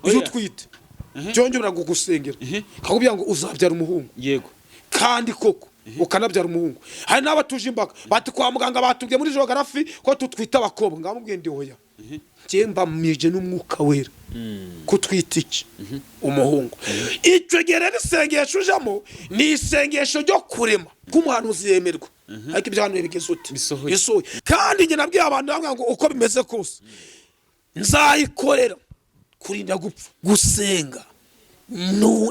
Iyo Oya. utwite, byongera kugusengera, kakubwira ngo uzabyara umuhungu. Kandi koko ukanabyara umuhungu. Hari n'abatuje imbaga bati: "Kwa muganga batubwiye muri échographie ko tutwita abakobwa." Ngamubwiye ndi: "Oya, njye mbamije n'Umwuka Wera ko utwita iki? Umuhungu." Icyo gihe rero isengesho ujamo ni isengesho ryo kurema ko umuhanuzi yemerwa, ariko ibyo hano bigeze ute? Bisohoye. Bisohoye. Kandi njye nabwiye abantu, ndababwira ngo uko bimeze kose nzayikorera kurinda gupfa. Gusenga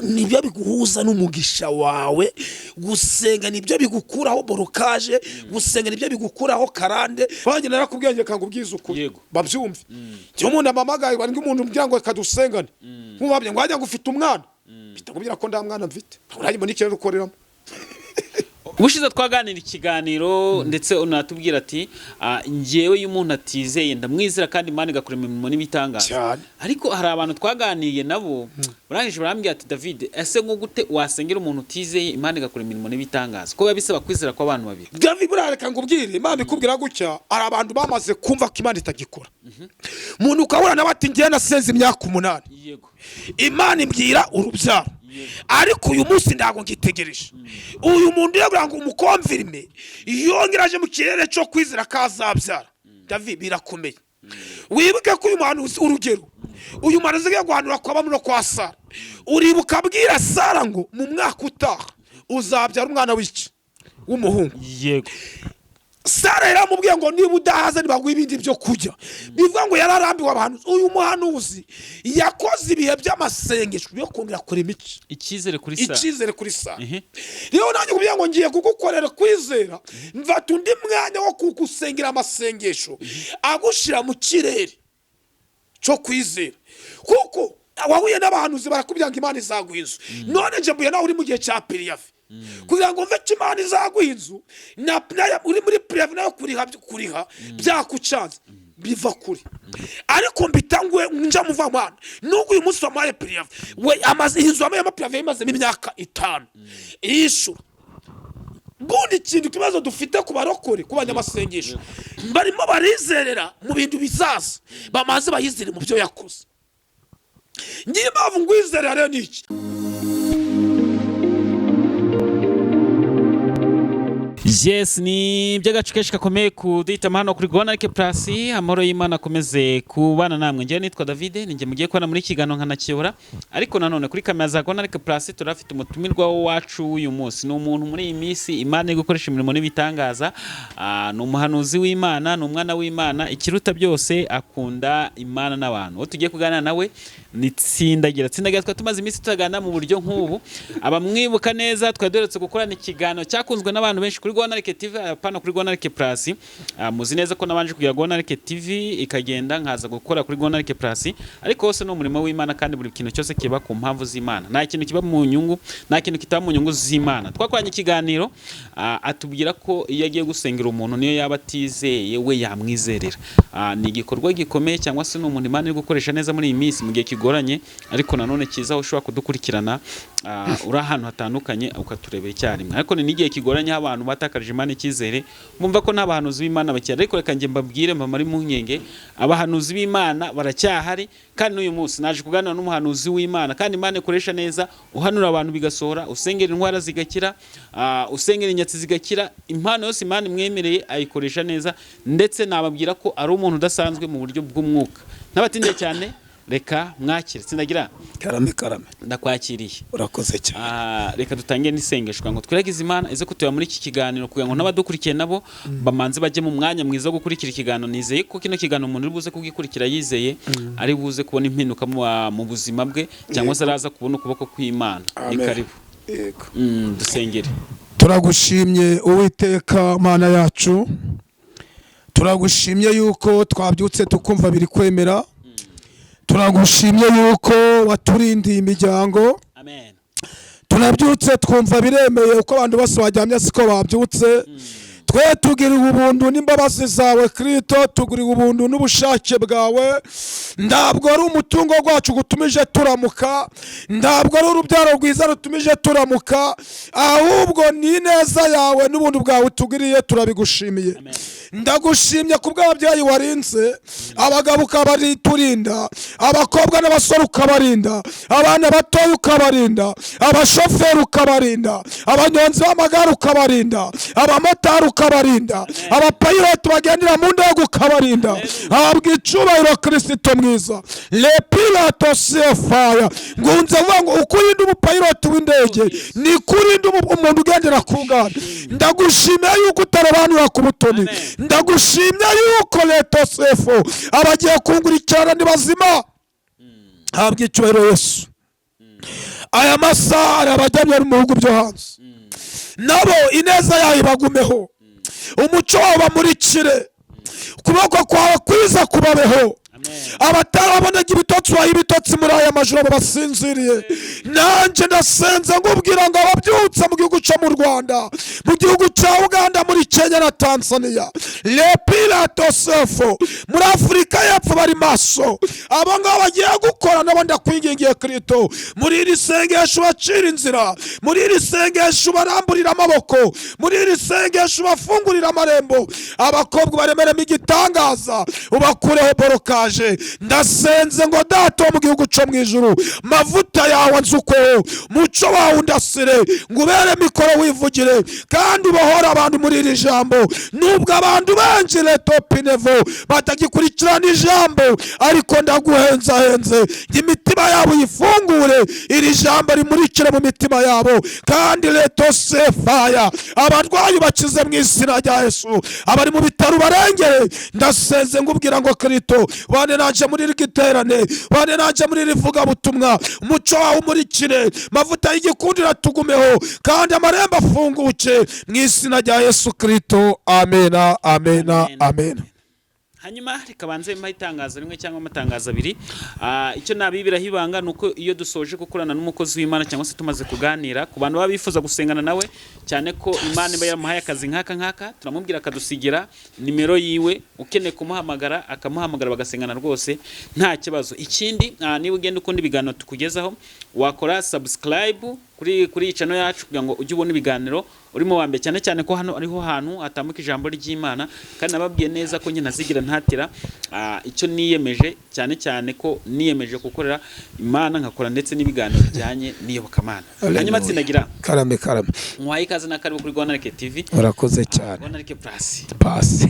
nibyo biguhuza n'umugisha wawe. Gusenga nibyo bigukuraho blocage. Gusenga nibyo bigukuraho karande. Banjye narakubwiye, nge kanga ubwiza ukuri. Babyumve. Njyewe umuntu amamagaye, ngo umuntu umbwira ngo reka dusengane, nk'umubabye ngo wajya ngo ufite umwana, mpita ko nta mwana mfite. Ntabwo mbona ikirere ukoreramo. Ubushize twaganira ikiganiro, ndetse unatubwira ati: "Njyewe iyo umuntu atizeye ndamwizera, kandi Imana igakora imirimo n'ibitangaza." Cyane. Ariko hari abantu twaganiriye nabo, barangije barambwira ati: "David, ese nko gute wasengera umuntu utizeye, Imana igakora imirimo n'ibitangaza, ko biba bisaba kwizera kw'abantu babiri?" David, buriya reka ngubwire, Imana ikubwira gutya, hari abantu bamaze kumva ko Imana itagikora. Umuntu ukahura nawe ati: "Ngewe nasenze imyaka 8, Imana imbwira urubyaro, ariko uyu munsi ntabwo ngitegereje." Uyu muntu iyo ngo umuconfirme, yongera aje mu kirere cyo kwizera ko azabyara, David, birakomeye. Wibuke ko uyu muhanuzi, urugero, uyu muhanuzi ugiye guhanura kwa bamwe no kwa Sara, uribuka abwira Sara ngo mu mwaka utaha uzabyara umwana w'iki? W'umuhungu. Sara yaramubwiye ngo niba udahaze ntibaguhe ibindi byo kurya. Bivuga ngo yararambiwe abahanuzi. Uyu muhanuzi yakoze ibihe by'amasengesho yo kongera kurema iki? Icyizere kuri Sara. Icyizere kuri Sara. Rero nanjye kugira ngo ngiye kugukorera kwizera, mfata undi mwanya wo kugusengera amasengesho agushyira mu kirere cyo kwizera, kuko wahuye n'abahanuzi barakubwira ngo Imana izaguha inzu. None nje mbuye nawe uri mu gihe cya préavis, kugira ngo mve ko Imana izaguha inzu uri muri préavis, nayo kuriha byakucanze, biva kure. Ariko mbitanguye nja muva mwana, nubwo uyu munsi wamuhaye préavis, we amaze iyi nzu wamuhayemo préavis imazemo imyaka 5 yishura. Bundi ikintu kibazo dufite ku barokore, ku banyamasengesho, barimo barizerera mu bintu bizaza. Bamaze bayizere mu byo yakoze. Ngiye impamvu ngwizerera rero ni iki? Yes, ni iby'agace kenshi gakomeye kuduhitamo hano kuri Gonarike Plus. Amahoro y'Imana akomeze kubana namwe. Njyewe nitwa David, ninjye mugiye kubana muri iki kiganiro nkanakiyobora. Ariko nanone kuri kamera za Gonarike Plus turafite umutumirwa wacu w'uyu munsi. Ni umuntu muri iyi minsi Imana iri gukoresha imirimo n'ibitangaza. Ni umuhanuzi w'Imana, ni umwana w'Imana, ikiruta byose akunda Imana n'abantu. Uwo tugiye kuganira nawe ni Tsindagira. Tsindagira twari tumaze iminsi tutaganira mu buryo nk'ubu. Abamwibuka neza, twari duherutse gukorana ikiganiro cyakunzwe n'abantu benshi kuri Gonarike TV, apana kuri Gonarike Plus. Muzi neza ko nabanje kugira Gonarike TV ikagenda, nkaza gukora kuri Gonarike Plus, ariko hose ni umurimo w'Imana, kandi buri kintu cyose kiba ku mpamvu z'Imana. Nta kintu kiba mu nyungu, nta kintu kitaba mu nyungu z'Imana. Twakoranye ikiganiro, atubwira ko iyo agiye gusengera umuntu, niyo yaba atizeye, we yamwizerera. Ni igikorwa gikomeye, cyangwa se ni umuntu Imana iri gukoresha neza muri iyi minsi mu gihe kigoranye, ariko nanone cyiza, aho ushobora kudukurikirana uri ahantu hatandukanye ukaturebera icyarimwe. Ariko ni n'igihe kigoranye aho abantu batakarije Imana icyizere, bumva ko nta bahanuzi b'Imana bakihari. Ariko reka njye mbabwire, mbamare impungenge, abahanuzi b'Imana baracyahari. Kandi n'uyu munsi naje kuganira n'umuhanuzi w'Imana, kandi Imana ikoresha neza, uhanura abantu bigasohora, usengera indwara zigakira, usengera inyatsi zigakira. Impano yose Imana imwemereye ayikoresha neza, ndetse nababwira ko ari umuntu udasanzwe mu buryo bw'umwuka. Ntabatindiye cyane, reka mwakire Tsindagira. Karame, karame. Ndakwakiriye. Urakoze cyane. Reka dutange n'isengesho kugira ngo twiragize Imana ize kutuba muri iki kiganiro, kugira ngo n'abadukurikiye nabo bamanze bajye mu mwanya mwiza wo gukurikira ikiganiro. Nizeye ko kino kiganiro umuntu uri buze kugikurikira yizeye ari buze kubona impinduka mu buzima bwe, cyangwa se araza kubona ukuboko kw'Imana. Ni Amen. karibu. Yego. Dusengere. Turagushimye, Uwiteka Mana yacu. Turagushimye yuko twabyutse tukumva biri kwemera. Turagushimye yuko waturindiye imiryango. Amen. Turabyutse twumva biremeye. Uko abantu bose baryamye siko babyutse. Twe tugiriwe ubuntu n'imbabazi zawe Kirito, tugiriwe ubuntu n'ubushake bwawe. Ntabwo ari umutungo wacu gutumije turamuka, ntabwo ari urubyaro rwiza rutumije turamuka, ahubwo ni ineza yawe n'ubuntu bwawe tugiriye. Turabigushimiye. Amen. Ndagushimye ku bw'ababyeyi warinze, abagabo ukabariturinda, abakobwa n'abasore ukabarinda, abana batoya ukabarinda, abashoferi ukabarinda, abanyonzi b'amagare ukabarinda, abamotari ukabarinda, abapayiroti bagendera mu ndege ukabarinda. Habwa icubahiro Kirisito mwiza. Lepilato sefaya ngunze vuga ngo uko urinda umupayiroti w'indege ni ko urinda umuntu ugendera ku ngare. Ndagushimiye yuko utarobanura ku butoni. Amen. Ndagushimye yuko leto sefo abagiye kungurikirana ni bazima. Habwa icyubahiro Yesu. Aya masaha hari abajyamye mu bihugu byo hanze, nabo ineza yayo ibagumeho, umuco wawe bamurikire, ukuboko kwawe kwiza kubabeho. Amen. Abatarabonaga ibitotsi baha ibitotsi muri aya majoro, abo basinziriye. Nanjye ndasenze ngubwira ngo ababyutse mu gihugu cyo mu Rwanda, mu gihugu cya Uganda, muri Kenya na Tanzania, lepilatosefo, muri Afurika y'Epfo bari maso, abo ngabo bagiye gukora nabo ndakwingingiye Kirito, muri iri sengesho bacira inzira, muri iri sengesho baramburira amaboko, muri iri sengesho bafungurira amarembo, abakobwa baremeremo igitangaza, ubakureho borokaje. Ndasenze ngo Data wo mu gihugu cyo mu ijuru, mavuta yawe anzukweho, muco wawe undasire, ngo ubere mikoro wivugire kandi ubohore abantu muri iri jambo. Nubwo abantu benshi letopinevo batagikurikirana ijambo, ariko ndaguhenzahenze imitima yabo uyifungure, iri jambo rimurikire mu mitima yabo. Kandi leto sefaya, abarwayi bakize mu izina rya Yesu, abari mu bitaro barengere. Ndasenze ngubwira ngo Kirito bane nanje muri iri giterane, bane nanje muri iri vugabutumwa, umuco wawe umurikire, mavuta y'igikundiro tugumeho, kandi amarembo afunguke mu izina rya Yesu Kirito. Amena, amena. Amen. Amena. Hanyuma reka banze mpa itangazo rimwe cyangwa amatangazo abiri. Icyo nabibiraho ibanga ni uko iyo dusoje gukorana n'umukozi w'Imana cyangwa se tumaze kuganira, ku bantu baba bifuza gusengana nawe, cyane ko Imana iba yamuhaye akazi nk'aka nk'aka, turamubwira akadusigira nimero yiwe, ukeneye kumuhamagara akamuhamagara bagasengana rwose nta kibazo. Ikindi, niba ugenda ukunda ibiganiro tukugezaho, wakora subscribe kuri iyi channel yacu kugira ngo ujye ubona ibiganiro urimo wa mbere, cyane cyane ko hano ariho hantu hatambuka ijambo ry'Imana. Kandi nababwiye neza ko njye ntazigira ntatira icyo niyemeje, cyane cyane ko niyemeje gukorera Imana nkakora ndetse n'ibiganiro bijyanye n'iyobokamana. Hanyuma tsindagira. Karame, karame. Muhaye ikaze na karibu kuri Rwanda TV. Urakoze cyane. Rwanda Plus. Pasi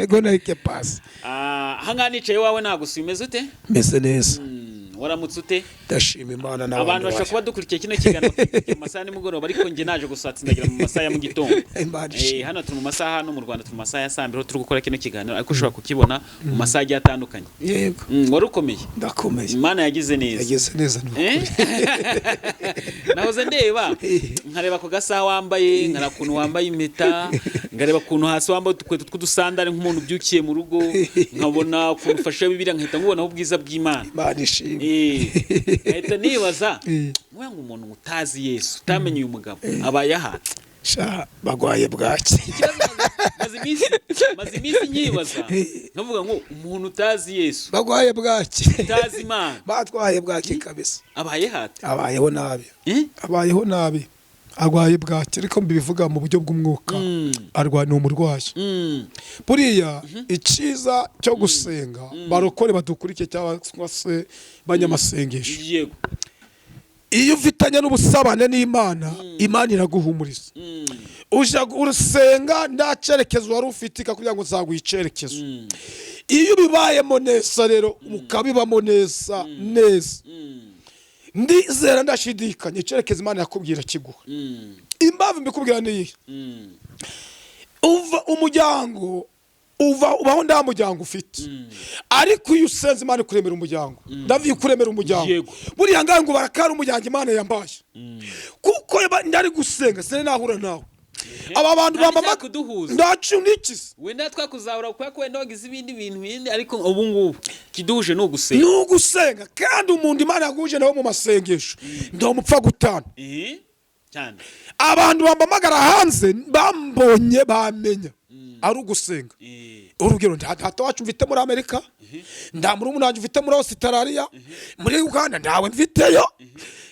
gonarike pasi. Ahangaha nicaye iwawe nagusuye, umeze ute? Meze neza. Waramutse ute? Ndashima Imana Abantu n'abantu bashobora bayo. kuba dukurikiye kino kiganiro mu masaha ya nimugoroba, ariko njye naje gusatsindagira mu masaha ya mu gitondo. Imana ishimwe. Hano turi mu masaha, hano mu Rwanda turi mu masaha ya saa mbiri aho turi gukora kino kiganiro, ariko ushobora kukibona mu masaha agiye atandukanye. Yego. Wari ukomeye? Ndakomeye. Imana yagize neza. Yageze neza ni Eh? Nahoze ndeba, nkareba ku gasaha wambaye, nkareba ukuntu wambaye impeta, nkareba ukuntu hasi wambaye udukweto tw'udusandari nk'umuntu ubyukiye mu rugo, nkabona ukuntu ufashe Bibiliya, nkahita nkubonaho ubwiza bw'Imana. Imana ishimwe. Nkahita nibaza nkuya ngo umuntu utazi Yesu, utamenye uyu mugabo, abaye aha? Sha, bagwaye bwaki. Maze iminsi nyibaza, nkavuga ngo umuntu utazi Yesu, Bagwaye bwaki. utazi Imana, Batwaye bwaki kabisa. Abaye hate? Abayeho nabi. Eh? Abayeho nabi, arwaye bwaki, ariko mbivuga mu buryo bw'umwuka, arwaye, ni umurwayi. Buriya icyiza cyo gusenga, barokore badukurikiye cyangwa se banyamasengesho, iyo ufitanye n'ubusabane n'Imana, Imana iraguhumuriza. Ujya urusenga nta cyerekezo wari ufite, ikakubwira ngo nzaguha icyerekezo. Iyo ubibayemo neza rero, ukabibamo neza neza, ndizera ndashidikanya icyerekezo Imana yakubwira kiguha. Impamvu mbikubwira ni iyihe? Uva umuryango, uva ubaho nta muryango ufite, ariko iyo usenze Imana ikuremera umuryango. Ndavuye ikuremera umuryango. Buriya ngaho ngo barakara umuryango Imana yambaye, kuko ndari gusenga sinari nahura nawe, aba bantu Nta bamama n'icyakuduhuza. Ndacu nikize. Wenda twakuzahura kubera ko wenda wagize ibindi bintu bindi, ariko ubu ngubu kiduhuje ni ugusenga. Ni ugusenga, kandi umuntu Imana yaguje nawe mu masengesho ndamupfa gutana. Cyane. Abantu bambamagara hanze bambonye bamenya ari ugusenga. Urugero, nta data wacu mfite muri Amerika, nta murumuna wanjye mfite muri Ositaraliya, muri Uganda ntawe mfiteyo,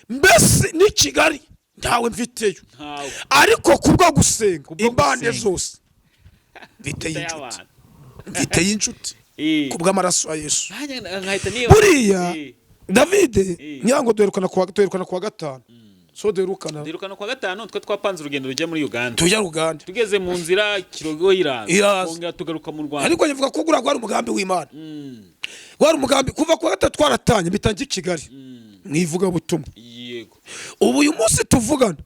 mbese n'i Kigali ntawe mfiteyo. Ntawe. Ariko kubwo gusenga, Kubwo impande gusenga. zose. Mfite y'inshuti, y'abantu. Mfite y'inshuti ku bw'amaraso ya Yesu. Nanjye nkahita niba Buriya David, nyango duherukana kuwa gatanu, so duherukana. Duherukana kuwa gatanu, twe twapanze urugendo rujya muri Uganda. Tujya Uganda. Tugeze mu nzira, kirogo iraza. Iraza. Twongera tugaruka mu Rwanda. Ariko nyivuga ko gura gwari umugambi w'Imana, gwari umugambi. Kuva kuwa gatatu twaratanye, mpita njya i Kigali mu ivugabutumwa. Ubu uyu munsi tuvugana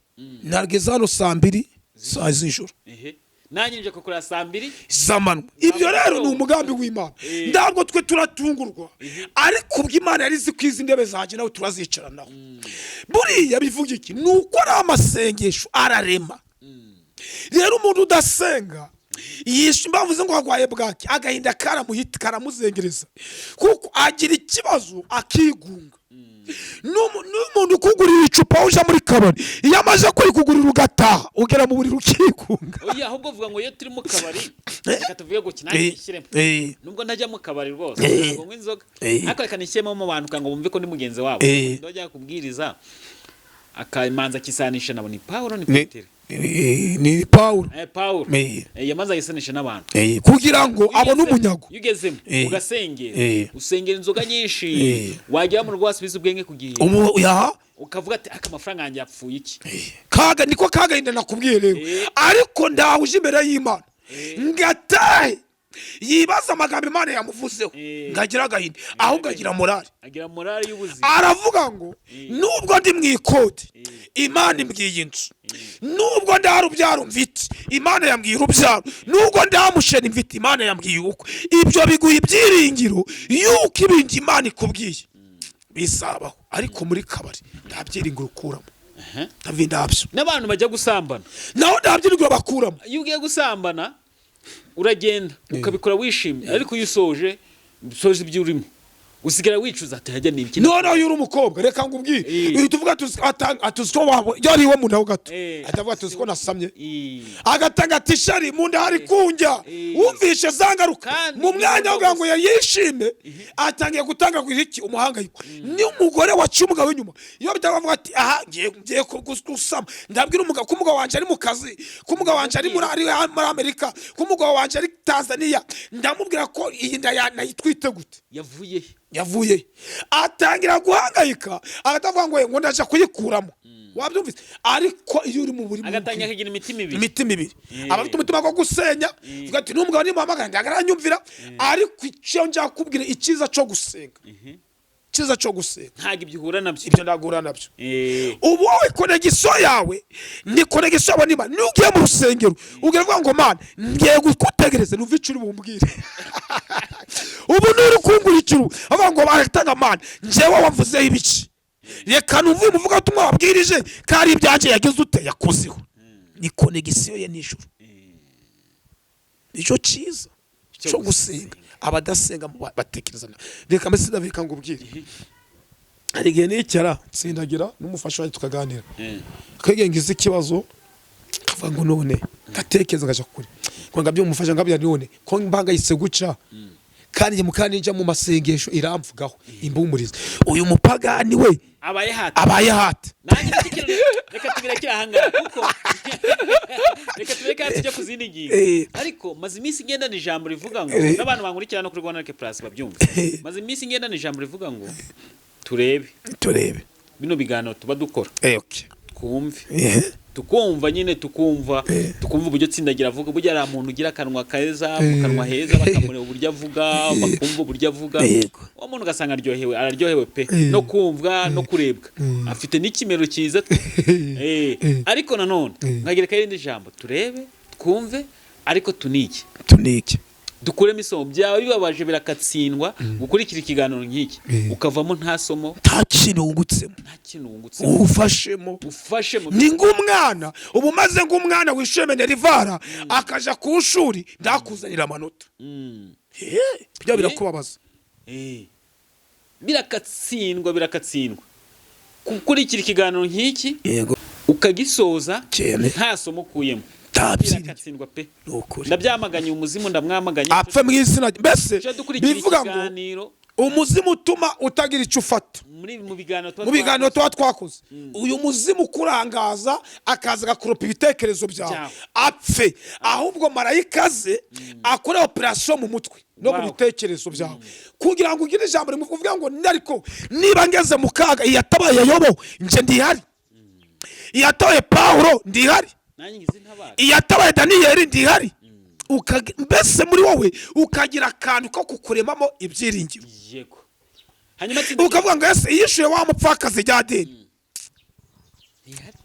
nageze hano saa 2, saa z'ijoro. Ehe, nanjye nje kukureba saa 2 z'amanywa. Ibyo rero ni umugambi w'Imana. Ntabwo twe turatungurwa, ariko ubwo Imana yari izi ko izi ntebe zanjye nawe turazicaranaho. Buriya bivuga iki? Ni uko ari amasengesho ararema. Rero umuntu udasenga yishe impamvu ze ngo arwaye bwaki, agahinda karamuhita, karamuzengereza, kuko agira ikibazo akigunga. N'umuntu ukugurira icupa uje muri kabari, iyo amaze kurikugurira ugataha, ugera mu buriri ukigunga. Oya, ahubwo vuga ngo iyo turi mu kabari, reka tuvuge gutya, nanjye nishyiremo, nubwo ntajya mu kabari rwose, ntabwo nywa inzoga, ariko reka nishyiremo mu bantu kugira ngo bumve ko ndi mugenzi wabo. Ndajya kubwiriza, akamanza akisanisha nabo, ni Pawulo, ni Petero? Ni Pawulo. Pawulo. Yamanza akisanisha n'abantu Kugira ngo abone umunyago. Iyo ugezemo ugasengera, usengera inzoga nyinshi, wagera mu rugo wasubiza ubwenge ku gihe, umu yaha ukavuga ati: "Aka amafaranga yanjye yapfuye iki?" Kaga niko kagahinda nakubwiye rero. Ariko ndawe uje imbere y'Imana ngatahe yibaza amagambo Imana yamuvuzeho, ngagira agahinda, ahubwo agira morale. Agira morale y'ubuzima. Aravuga ngo: "Nubwo ndi mu ikode, Imana imbwiye inzu. Nubwo nda rubyaro mfite, Imana yambwiye urubyaro. Nubwo ndamusheni mfite, Imana yambwiye ubukwe." Ibyo biguha ibyiringiro yuko ibindi Imana ikubwiye bizabaho. Ariko muri kabari nta byiringiro ukuramo. David, ndabyo. N'abantu bajya gusambana. Naho nta byiringiro bakuramo. Iyo ugiye gusambana, uragenda ukabikora wishimye, ariko iyo usoje ibyo urimo, usigara wicuza ati: "Hajya ni iki?" Noneho iyo uri umukobwa, reka ngubwire, uhita uvuga ati uzi ko waba yari iwe mu nda ho gato, ahita avuga ati: "Uzi ko nasamye?" Agatanga ati: "Shari, mu nda hari kunjya." Wumvishe za ngaruka. Kandi mu mwanya wo kugira ngo yishime, atangiye gutanga iki? Umuhangayiko. Ni umugore waciye umugabo w'inyuma, iyo bitavuga ati: "Aha ngiye gusama, ndabwira umugabo ko umugabo wanjye ari mu kazi, ko umugabo wanjye ari muri Amerika, ko umugabo wanjye ari Tanzania, ndamubwira ko iyi nda nayitwite gute?" Yavuye he? Yavuye. Atangira guhangayika, agatavuga ngo ndaje kuyikuramo. Wabyumvise? Ariko iyo uri mu burimo, Agatangira akagira imitima ibiri. Imitima ibiri. Aba afite umutima wo gusenya, uvuga ati: "N'umugabo nimuhamagara ntabwo aranyumvira." Ariko icyo njya kubwira, icyiza cyo gusenga, icyiza cyo gusenga, Ntabwo ibyo uhura nabyo. Ibyo ntabwo nabyo. Ubu wowe connexion yawe ni connexion yawe niba niyo ugiye mu rusengero ugiye kuvuga ngo: "Mana, ngiye kugutegereza numva icyo uri bumbwire." Ubu nuri kungurikira ubu avuga ngo baratanga: "Mana, njyewe wamvuzeho ibiki? Reka numve uyu muvugabutumwa wabwirije ko ari ibyanjye yagize ute, yakozeho." Ni connexion ye n'ijuru. Nicyo cyiza cyo gusenga. Abadasenga batekereza nabi. Reka mbese ndabika ngubwire, hari igihe nicara nsindagira n'umufasha wanjye tukaganira, akabwira ngize ikibazo, akavuga ngo none ngatekereza ngaja kure ngo ngabyo umufasha, ngabya none ko mbangayitse guca, kandi njye mukandi njya mu masengesho iramvugaho imbumuriza. Uyu mupagani we Abaye hati. Abaye hati. Nanjye nicyo kintu, reka tubirekere ahangaha, kuko reka tubireke hasi tujya ku zindi ngingo. Ariko maze iminsi ngendana ijambo rivuga ngo, n'abantu bankurikira no kuri Rwanda Plus babyumva, maze iminsi ngendana ijambo rivuga ngo turebe Turebe bino biganiro tuba dukora, okay. twumve, tukumva nyine, tukumva uburyo Tsindagira avuga. Burya hari umuntu ugira akanwa keza, mu kanwa heza, bakamureba uburyo avuga, bakumva uburyo avuga. Uwo muntu ugasanga aryohewe, araryohewe pe, no kumvwa no kurebwa, afite n'ikimero cyiza. Ariko nanone nkagereka irindi jambo: turebe, twumve, ariko tunige. Tunike. Dukuremo isomo. Byaba bibabaje, birakatsindwa gukurikira ikiganiro nk'iki, ukavamo nta somo, Nta kintu wungutsemo. Nta kintu wungutse. Ufashemo. Ufashe mu Ni ng'umwana uba umaze, ng'umwana wishyuye minerval akaja ku ishuri ndakuzanira amanota. Byo birakubabaza. Birakatsindwa, birakatsindwa gukurikira ikiganiro nk'iki, ukagisoza Cyane. nta somo ukuyemo. Nta byiringiro. Birakatsindwa pe. Ni ukuri. Ndabyamaganye, umuzimu ndamwamaganye. Apfe mu izina mbese. Tujya dukurikira Bivuga ngo ikiganiro. Umuzimu utuma utagira icyo ufata. Muri mu biganiro tuba Mu biganiro tuba twakoze, uyu muzimu ukurangaza, akaza agakoropa ibitekerezo byawe, Byawe. apfe. Ahubwo marayika ze akore operasiyo mu mutwe no mu bitekerezo byawe, kugira ngo ugire ijambo rimuvuga ngo: "Ariko niba ngeze mu kaga, iyatabaye Yobo, nje ndihari. Iyatabaye Pawulo, ndihari." Nanjye ngize intabara. Iyatabaye Daniyeli, ndihari. Mbese muri wowe ukagira akantu ko kukuremamo ibyiringiro. Yego, hanyuma tsinda. Ukavuga ngo: "Ese yishyuye wa mupfakazi rya deni?" Ntihari.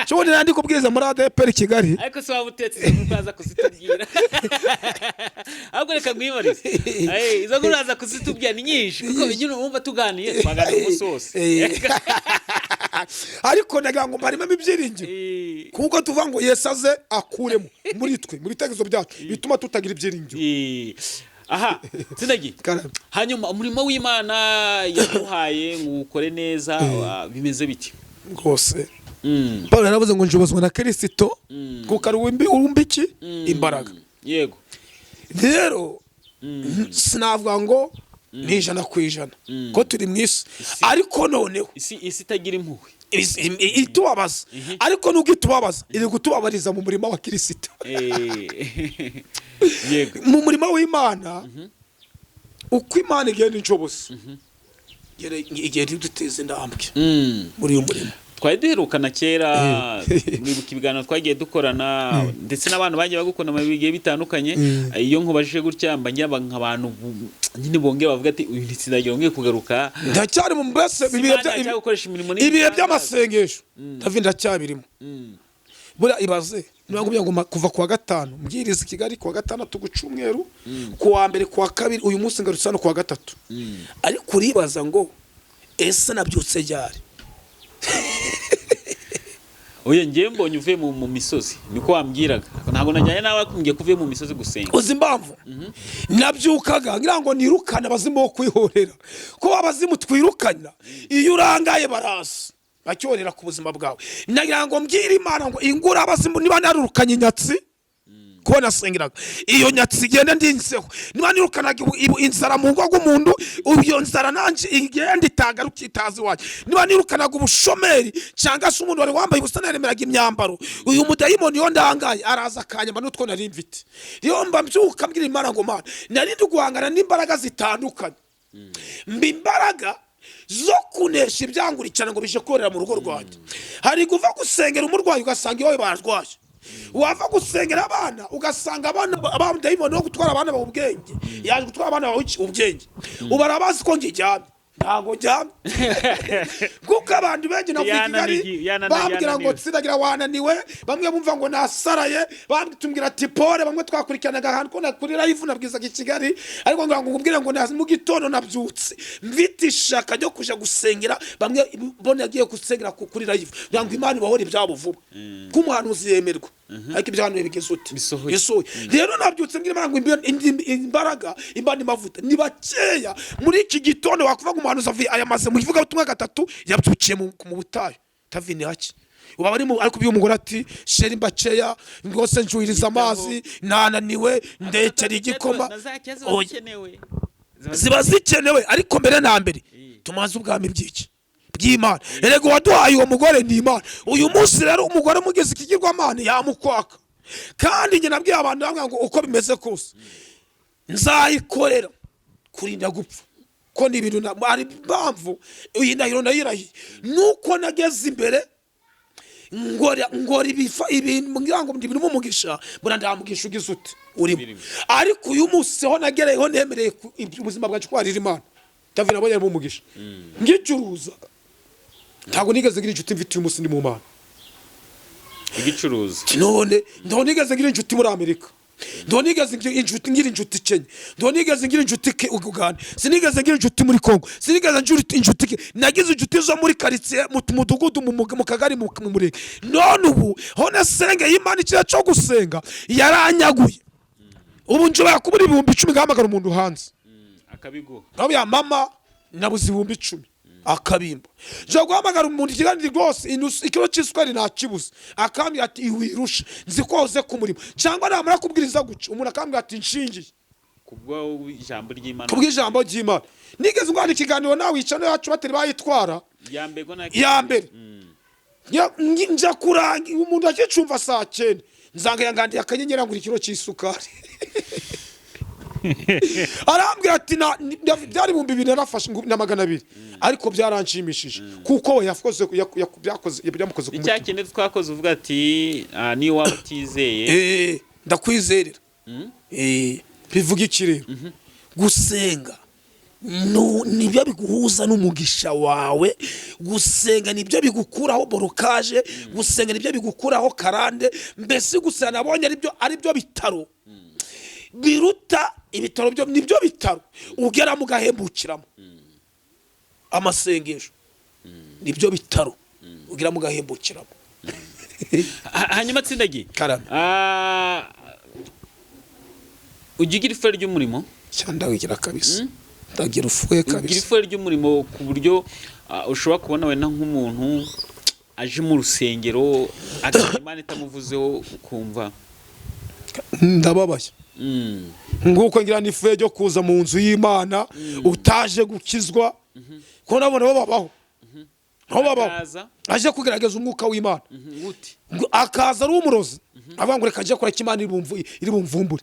Cyubundi nandi kubwiriza muri ADEPR Kigali. Ariko se waba utetse izo nkuru uraza kuzitubwira? Ahubwo reka nkwibarize. Izo nkuru uraza kuzitubwira, ni nyinshi, kuko nyine wumva tuganiye twaganira umunsi wose. Ariko ndagira ngo mbarememo ibyiringiro, kuko tuvuga ngo Yesu aze akuremo muri twe, mu bitekerezo byacu, bituma tutagira ibyiringiro. Aha tsindagiye. Karame. Hanyuma umurimo w'Imana yaguhaye ngo uwukore neza, bimeze biti? Rwose Paul yaravuze ngo njobozwa na Kirisito, kuko ari uwumbi iki imbaraga. Rero sinavuga ngo ni 100%, ko turi mu isi, ariko noneho Isi itagira impuhwe. Itubabaza, ariko nubwo itubabaza, iri kutubabariza mu murima wa Kirisito. Mu murima w'Imana, uko Imana igenda inshoboza, igenda iduteza intambwe muri uyu murimo. Twari duherukana kera, muribuka ibiganiro twagiye dukorana, ndetse n'abantu bagiye bagukunda mu bigiye bitandukanye. Iyo nkubajije gutya, mba ngira nk'abantu nyine bongeye bavuga ati: "Uyu ntitsindagira wongeye kugaruka." Ndacyari mu mbese ibihe Imana cyangwa gukoresha imirimo ibihe n'ibitangaza. by'amasengesho, David, ndacyabirimo. Buriya ibaze niba ngubwira ngo kuva kuwa gatanu mbwiriza i Kigali, kuwa gatandatu ku cyumweru, ku wa mbere, ku wa kabiri, uyu munsi ngarutse hano ku wa gatatu, ariko uribaza ngo: "Ese nabyutse ryari?" Oya, ngewe mbonye uvuye mu misozi, niko wambwiraga. Ntabwo najyanye nawe, akumbwiye ko uvuye mu misozi gusenga. Uzi impamvu nabyukaga? Ngira ngo nirukane abazimu bo kwihorera, ko abazimu twirukana, iyo urangaye baraza bacyorera ku buzima bwawe. Nagira ngo mbwire Imana ngo ingura abazimu. Niba narurukanye inyatsi kuba nasengeraga, iyo nyatsi igenda ndinseho. Niba nirukanaga inzara mu ngo rw'umuntu, iyo nzara nanjye igenda itagaruka itazi iwanjye. Niba nirukanaga ubushomeri, cyangwa se umuntu wari wambaye ubusa naremeraga imyambaro, uyu mudayimoni iyo ndangaye araza akanyamba n'utwo nari mfite. Rero mba mbyuka mbwira Imana ngo: "Mana, nari ndi guhangana n'imbaraga zitandukanye, mba imbaraga zo kunesha ibyangurikirana ngo bije korera mu rugo rwanjye." Hari kuva gusengera umurwayi, ugasanga iwawe barwaye. Wava gusengera abana, ugasanga abana abadayimoni wo gutwara abana bawe ubwenge yaje gutwara abana bawe ubwenge. Ubu arabazi ko njyamye, ntabwo njyamye, kuko abantu benshi navuye i Kigali bambwira ngo yananiwe. "Tsindagira wananiwe." Bamwe bumva ngo nasaraye, bambwira ati: "Pole." Bamwe twakurikiranaga ahantu ko kuri live nabwizaga i Kigali, ariko ngo ngubwire ngo mu gitondo nabyutse mfite ishaka ryo kuja gusengera bamwe mbona yagiye gusengera kuri live, kugira ngo Imana ibahore ibyabo vuba, ko umuhanuzi yemerwa, ariko ibyo hano bigeze ute? Bisohoye. Bisohoye. Rero nabyutse mbwira Imana ngo imbaraga imbana amavuta ni bakeya muri iki gitondo wakuvuga ngo umuhanuzi avuye aya maze mu ivugabutumwa gatatu yabyukiye mu butayu. Tavini hake uba bari ariko uyu mugore ati: "Chéri, mbaceya rwose, njuhiriza amazi, nananiwe, ndekera igikoma." Na za ziba Oya. zikenewe. Ziba zikenewe, ariko mbere na mbere tumaze ubwami bw'iki bw'Imana. Erega uwaduhaye uwo mugore ni Imana. Uyu munsi rero umugore mugeze ikigirwamana yamukwaka. Kandi njye nabwiye abantu bamwe ngo uko bimeze kose nzayikorera kurinda gupfa, ko ni ibintu hari impamvu iyi ndahiro ndayirahiye, nuko nageze imbere ngora ibifa ibintu ngira ngo ndi birimo umugisha, mbona ndamugisha ugize ute urimo. Birimo. Ariko uyu munsi ho nagereyeho nemereye ubuzima bwacu kwarira Imana. David nabonye arimo umugisha ngicuruza, ntabwo nigeze ngira inshuti mfite. Uyu munsi ndi mu Mana. Igicuruza. None ntabwo nigeze ngira inshuti muri Amerika, ntabwo nigeze ngira inshuti Kenya, ntabwo nigeze ngira inshuti Uganda, sinigeze ngira inshuti muri Congo, sinigeze ngira inshuti nagize inshuti zo muri karitsiye, mu mudugudu, mu kagari, mu murenge. None ubu ho nasengeye Imana ikiriya cyo gusenga yaranyaguye. Ubu nshobora kubura 10,000, ngahamagara umuntu hanze akabiguha. Nawe ya mama, nabuze 10,000, akabimba. Nshobora guhamagara umuntu ikiganiro rwose, ikiro cy'isukari ntakibuze, akambwira ati: "Iwirusha, nzi ko wahoze ku murimo." Cyangwa namara kubwiriza guca, umuntu akambwira ati: "Nshingiye." Kubwo ijambo ry'Imana. Kubw'ijambo ry'Imana. Nigeze ngwana ikiganiro nawe wica yacu batari bayitwara. Ya mbere na Ya mbere. Nja kuranga umuntu akicumva saa 9, nzanga yangandiye akanyenyeri angura ikiro cy'isukari. Arambwira ati byari 2000 narafashe na 200, ariko byaranshimishije kuko we yakoze byakoze byamukoze ku Icya mutima. Kindi twakoze uvuga ati niyo waba utizeye. Ndakwizerera. Bivuga iki rero? Gusenga nibyo biguhuza n'umugisha wawe, gusenga nibyo bigukuraho blocage, gusenga nibyo bigukuraho karande. Mbese gusenga nabonye aribyo bitaro biruta ibitaro byo, nibyo bitaro ugeramo ugahembukiramo. Amasengesho nibyo bitaro ugeramo ugahembukiramo. Hanyuma Tsindagi, Karame. Ujya ugira ifuhe ry'umurimo? Cyane, ndawigira kabisa, ndagira ufuhe Ugira kabisa. ifuhe ry'umurimo ku buryo ushobora kubona wenda nk'umuntu aje mu rusengero agahita Imana itamuvuzeho, ukumva Ndababaye. Nguko ngira n'ifuhe ryo kuza mu nzu y'Imana utaje gukizwa, ko nabona bo babaho, nabo babaho. Akaza. Aje kugerageza umwuka w'Imana. Gute? Ngo akaza ari umurozi, avuga ngo reka njye kora Imana iri bumvumbure.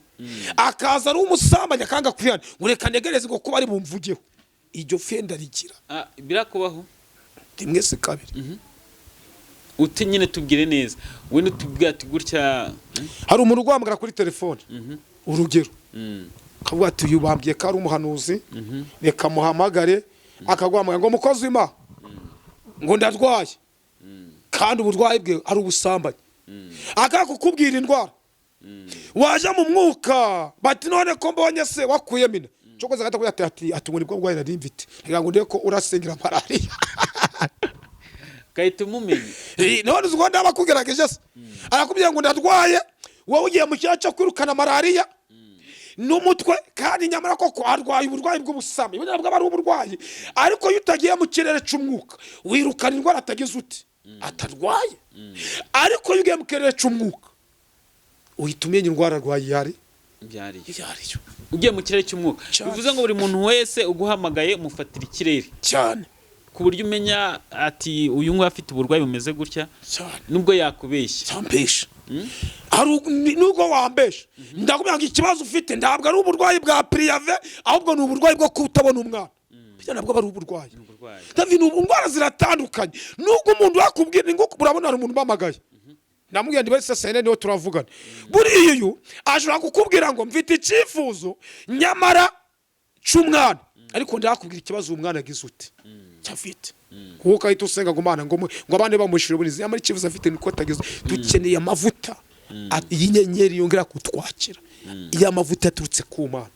Akaza ari umusambanyi, akanga kwihana, ngo reka ntegereze ngo kuba ari bumvugeho. Iryo fuhe ndarigira. Birakubaho? Rimwe si kabiri. Uti nyine tubwire neza, wenda utubwire ati gutya. Hari umuntu uguhamagara kuri telefone, urugero, akavuga ati uyu bambwiye ko ari umuhanuzi, reka muhamagare. Akaguhamagara ngo mukozi w'Imana, ngo ndarwaye, kandi uburwayi bwe ari ubusambanyi. Akakukubwira indwara, waje mu mwuka bati none ko mbonye se wakuyemo inda? Cokoze agahita akubwira ati ngo nibwo burwayi nari mfite, ngira ngo ndebe ko urasengera malariya. Ugahita umumenya. None uzi ko ndaba akugerageje se? Arakubwira ngo ndarwaye, wowe ugiye mu kibazo cyo kwirukana malariya n'umutwe, kandi nyamara koko arwaye uburwayi bw'ubusambanyi. Burya nabwo aba ari uburwayi, ariko iyo utagiye mu kirere cy'umwuka wirukana indwara atagize uti atarwaye. Ariko iyo ugiye mu kirere cy'umwuka uhita umenya indwara arwaye iyo ari Byariyo. iyo ariyo. Ugiye mu kirere cy'umwuka. Cyane. Bivuze ngo buri muntu wese uguhamagaye umufatira ikirere Cyane. ku buryo umenya ati uyu nguyu afite uburwayi bumeze gutya, Cyane. nubwo yakubeshya. Cyambesha. Nubwo wambesha, ndakubwira ngo ikibazo ufite ntabwo ari uburwayi bwa préavis, ahubwo ni uburwayi bwo kutabona umwana. Burya nabwo aba ari uburwayi. Uburwayi. David, ubu indwara ziratandukanye. Nubwo umuntu yakubwira ni nguko, urabona hari umuntu umpamagaye, namubwiye ndi wese sene niwe turavugana. Buriya uyu ashobora kukubwira ngo mfite icyifuzo nyamara cy'umwana, ariko ndakubwira ikibazo uwo mwana agize ute cyafite, kuko ukahita usenga ngo Mana ngo abandi bamushyire ubunizi, nyamara icyifuzo afite niko atagize. Dukeneye amavuta y'inyenyeri yongera kutwakira. Iyo amavuta yaturutse ku Mana,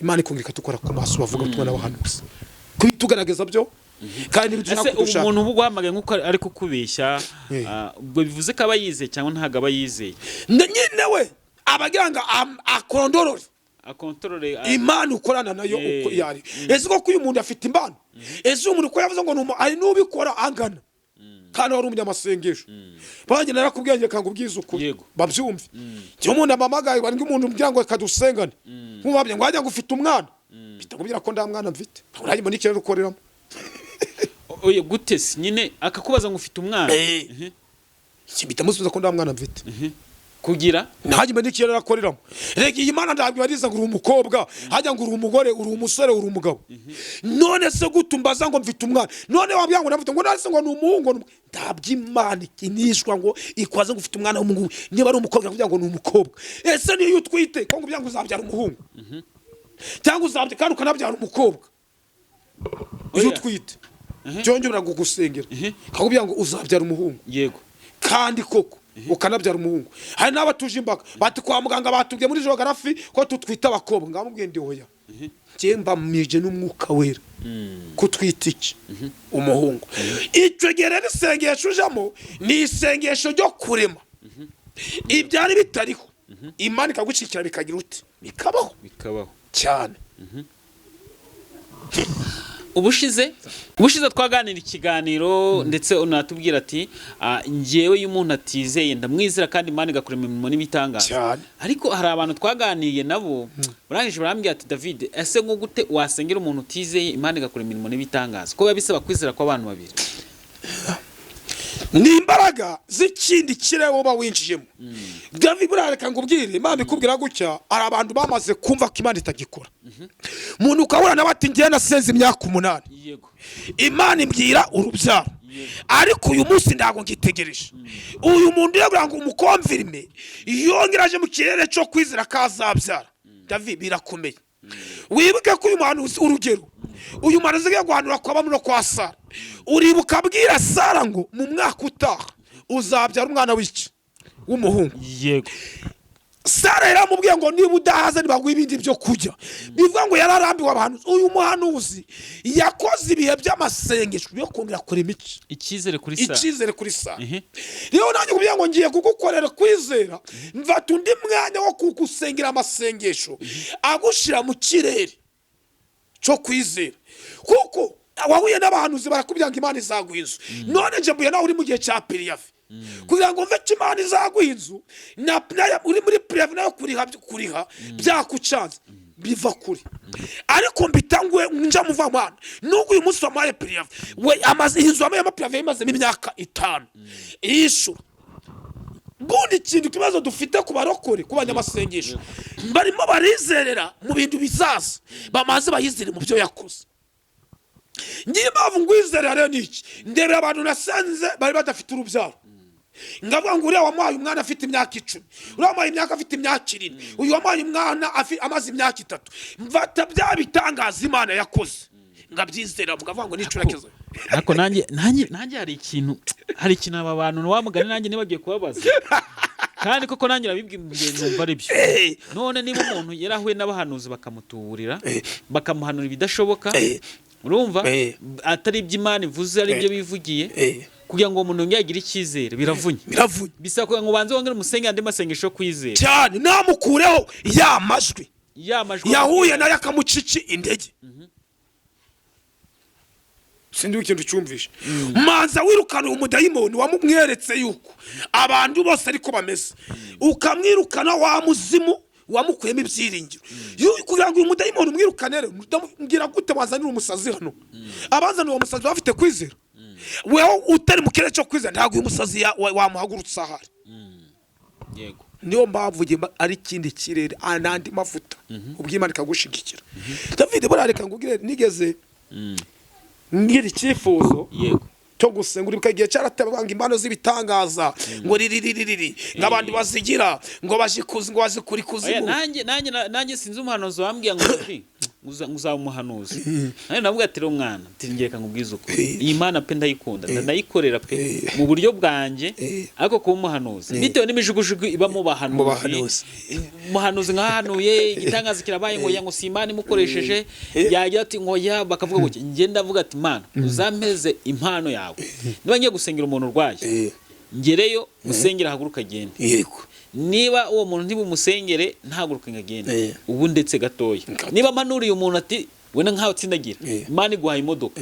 Imana ikongera ikatukora ku maso, bavuga ubutumwa n'abahanuzi kubitugaragaza byo, kandi Ese nibyo ubu kudushaka. umuntu uba uguhamagaye nk'uko ari kukubeshya, ubwo bivuze ko aba yizeye cyangwa ntabwo aba yizeye? Nyine we abagira ngo akondorore Akontorore Imana ukorana nayo uko yari. Ese koko uyu muntu afite impano? Ese uyu muntu ko yavuze ngo hari n'ubikora angana kandi wari umunyamasengesho? Banjye narakubwiye nge kanga ubwiza ukuri. Babyumve. Iyo umuntu amamagaye, bari umuntu umbwira ngo reka dusengane, nk'ubabye ngo wajya ngo ufite umwana, mpita nkubwira ko nta mwana mfite, ntabwo mbona ikirere ukoreramo. Oya, gute se nyine akakubaza ngo ufite umwana? Mpita musubiza ko nta mwana mfite. Kugira Ntajya mbona ikirere akoreramo. Reka iyi Mana ntabwo ibariza ngo uri umukobwa, hajya ngo uri umugore, uri umusore, uri umugabo. None se gute umbaza ngo mfite umwana? None wambwira ngo ndafite, ngo none se ngo ni umuhungu? Ntabwo Imana ikinishwa ngo ikwaze ngo ufite umwana w'umuhungu. Niba ari umukobwa, kugira ngo ni umukobwa. Ese niyo utwite ko ngo uzabyara umuhungu cyangwa uzabyara kandi ukanabyara umukobwa? Iyo Oya. utwite byongera kugusengera, kakubwira ngo uzabyara umuhungu, kandi koko ukanabyara umuhungu. Hari n'abatuje imbaga bati kwa muganga batubwiye muri géographie ko tutwita abakobwa. Ngamubwiye ndi oya, njye mbamije n'umwuka wera ko twita iki umuhungu. Icyo gihe rero isengesho ujamo ni isengesho ryo kurema ibyari bitariho, Imana ikagushyikira bikagira uti bikabaho. Bikabaho. Cyane. Ubushize twaganira ikiganiro, ndetse unatubwira ati: "Njyewe iyo umuntu atizeye ndamwizera, kandi Imana igakora imirimo n'ibitangaza." Cyane. Ariko hari abantu twaganiriye nabo, barangije barambwira ati: "David, ese nko gute wasengera umuntu utizeye, Imana igakora imirimo n'ibitangaza, ko biba bisaba kwizera kw'abantu babiri?" Ni imbaraga z'ikindi kirere uba winjiyemo, David. Buriya reka ngubwire, Imana ikubwira gutya, hari abantu bamaze kumva ko Imana itagikora. Umuntu ukahura nawe ati: "Ngewe nasenze imyaka 8, Imana imbwira urubyaro, ariko uyu munsi ntabwo ngitegereje." Uyu muntu iyo ngo umuconfirme, yongera aje mu kirere cyo kwizera ko azabyara, David, birakomeye. Wibuke ko uyu muhanuzi, urugero, uyu muhanuzi ugiye guhanura kwa bamwe no kwa Sara, uribuka abwira Sara ngo: "Mu mwaka utaha uzabyara umwana w'iki? W'umuhungu." Sara yaramubwiye ngo: "Niba udahaze ntibaguhe ibindi byo kurya." Bivuga ngo yararambiwe abahanuzi. Uyu muhanuzi yakoze ibihe by'amasengesho yo kongera kurema iki? Icyizere kuri Sara. Icyizere kuri Sara. Rero nanjye kugira ngo ngiye kugukorera kwizera, mfata undi mwanya wo kugusengera amasengesho agushyira mu kirere cyo kwizera, kuko wahuye n'abahanuzi barakubwira ngo Imana izaguha inzu. None nje mbuye nawe uri mu gihe cya préavis, kugira ngo mve ko Imana izaguha inzu uri muri préavis, nayo kuriha byakucanze, biva kure. Ariko mbitanguye nja muva mwana, nubwo uyu munsi wamuhaye préavis, we amaze inzu wamuhaye préavis imazemo imyaka 5 yishura. Bundi ikintu kibazo dufite ku barokore, ku banyamasengesho, barimo barizerera mu bintu bizaza, bamaze bayizere mu byo yakoze. Ngiye impamvu ngwizerera rero ni iki? Ndebera abantu nasanze bari badafite urubyaro, ngavuga ngo uriya wamuhaye umwana afite imyaka 10, uriya wamuhaye imyaka afite imyaka 7, uyu wamuhaye umwana amaze imyaka 3. Mfata bya bitangaza Imana yakoze ngabyizera, mukavuga ngo nicurakizo. Ariko nanjye hari ikintu aba bantu wa mugani nanjye nibagiye kubabaza, kandi koko nanjye nabibwiye numva ari byo. None niba umuntu yarahuye n'abahanuzi bakamutuburira, bakamuhanura ibidashoboka, urumva, atari ibyo Imana ivuze, ari ibyo bivugiye, kugira ngo uwo muntu yongere agire icyizere biravunye. Biravunye. Bisaba kugira ngo ubanze wongere umusenge andi masengesho yo kwizera. Cyane, namukureho ya majwi ya majwi yahuye nayo akamuca iki? Intege. Sindi ikintu cyumvishe. Manza wirukana umudayimoni wamumweretse yuko abantu bose ariko bameze, ukamwirukana wa muzimu wamukuyemo ibyiringiro. Kugira ngo uyu mudayimoni umwirukane rero, ndamubwira gute? Wazanira umusazi hano, abazanira uwo musazi baba bafite kwizera. Wewe utari mu kirere cyo kwizera, ntabwo uyu musazi wamuhagurutsa ahari. Niyo mpamvu njye ari ikindi kirere, n'andi mavuta, ubwo Imana ikagushigikira. David, buriya reka ngubwire, nigeze ngira icyifuzo cyo gusenga. Uribuka igihe cyarateba ngo impano z'ibitangaza ngo riri ngo abandi bazigira ngo bajikuzi, ngo bazikura Oya, ikuzimu. Nanjye sinzi umuhanuzi wambwiye ngo: "Davi, uzaba umuhanuzi." Nanjye ndavuga ati: "Rero mwana," ati, "ngereka nkubwize ukuri, iyi Mana pe ndayikunda, ndanayikorera pe mu buryo bwanjye, ariko kuba umuhanuzi bitewe n'imijugujugu iba mu Mu bahanuzi, bahanuzi. umuhanuzi nkahanuye igitangaza kirabaye, ngo ya ngo si Imana imukoresheje, yagira ati ngo ya bakavuga gutya." Njye ndavuga ati: "Mana, uzampeze impano yawe. Niba ngiye gusengera umuntu urwaye, ngereyo musengere ahaguruka agende. Niba uwo muntu ntibumusengere ntahaguruke ngo agende, ubu ndetse gatoya, niba mpanuriye umuntu ati wenda nkawe tsindagira, Imana iguhaye imodoka,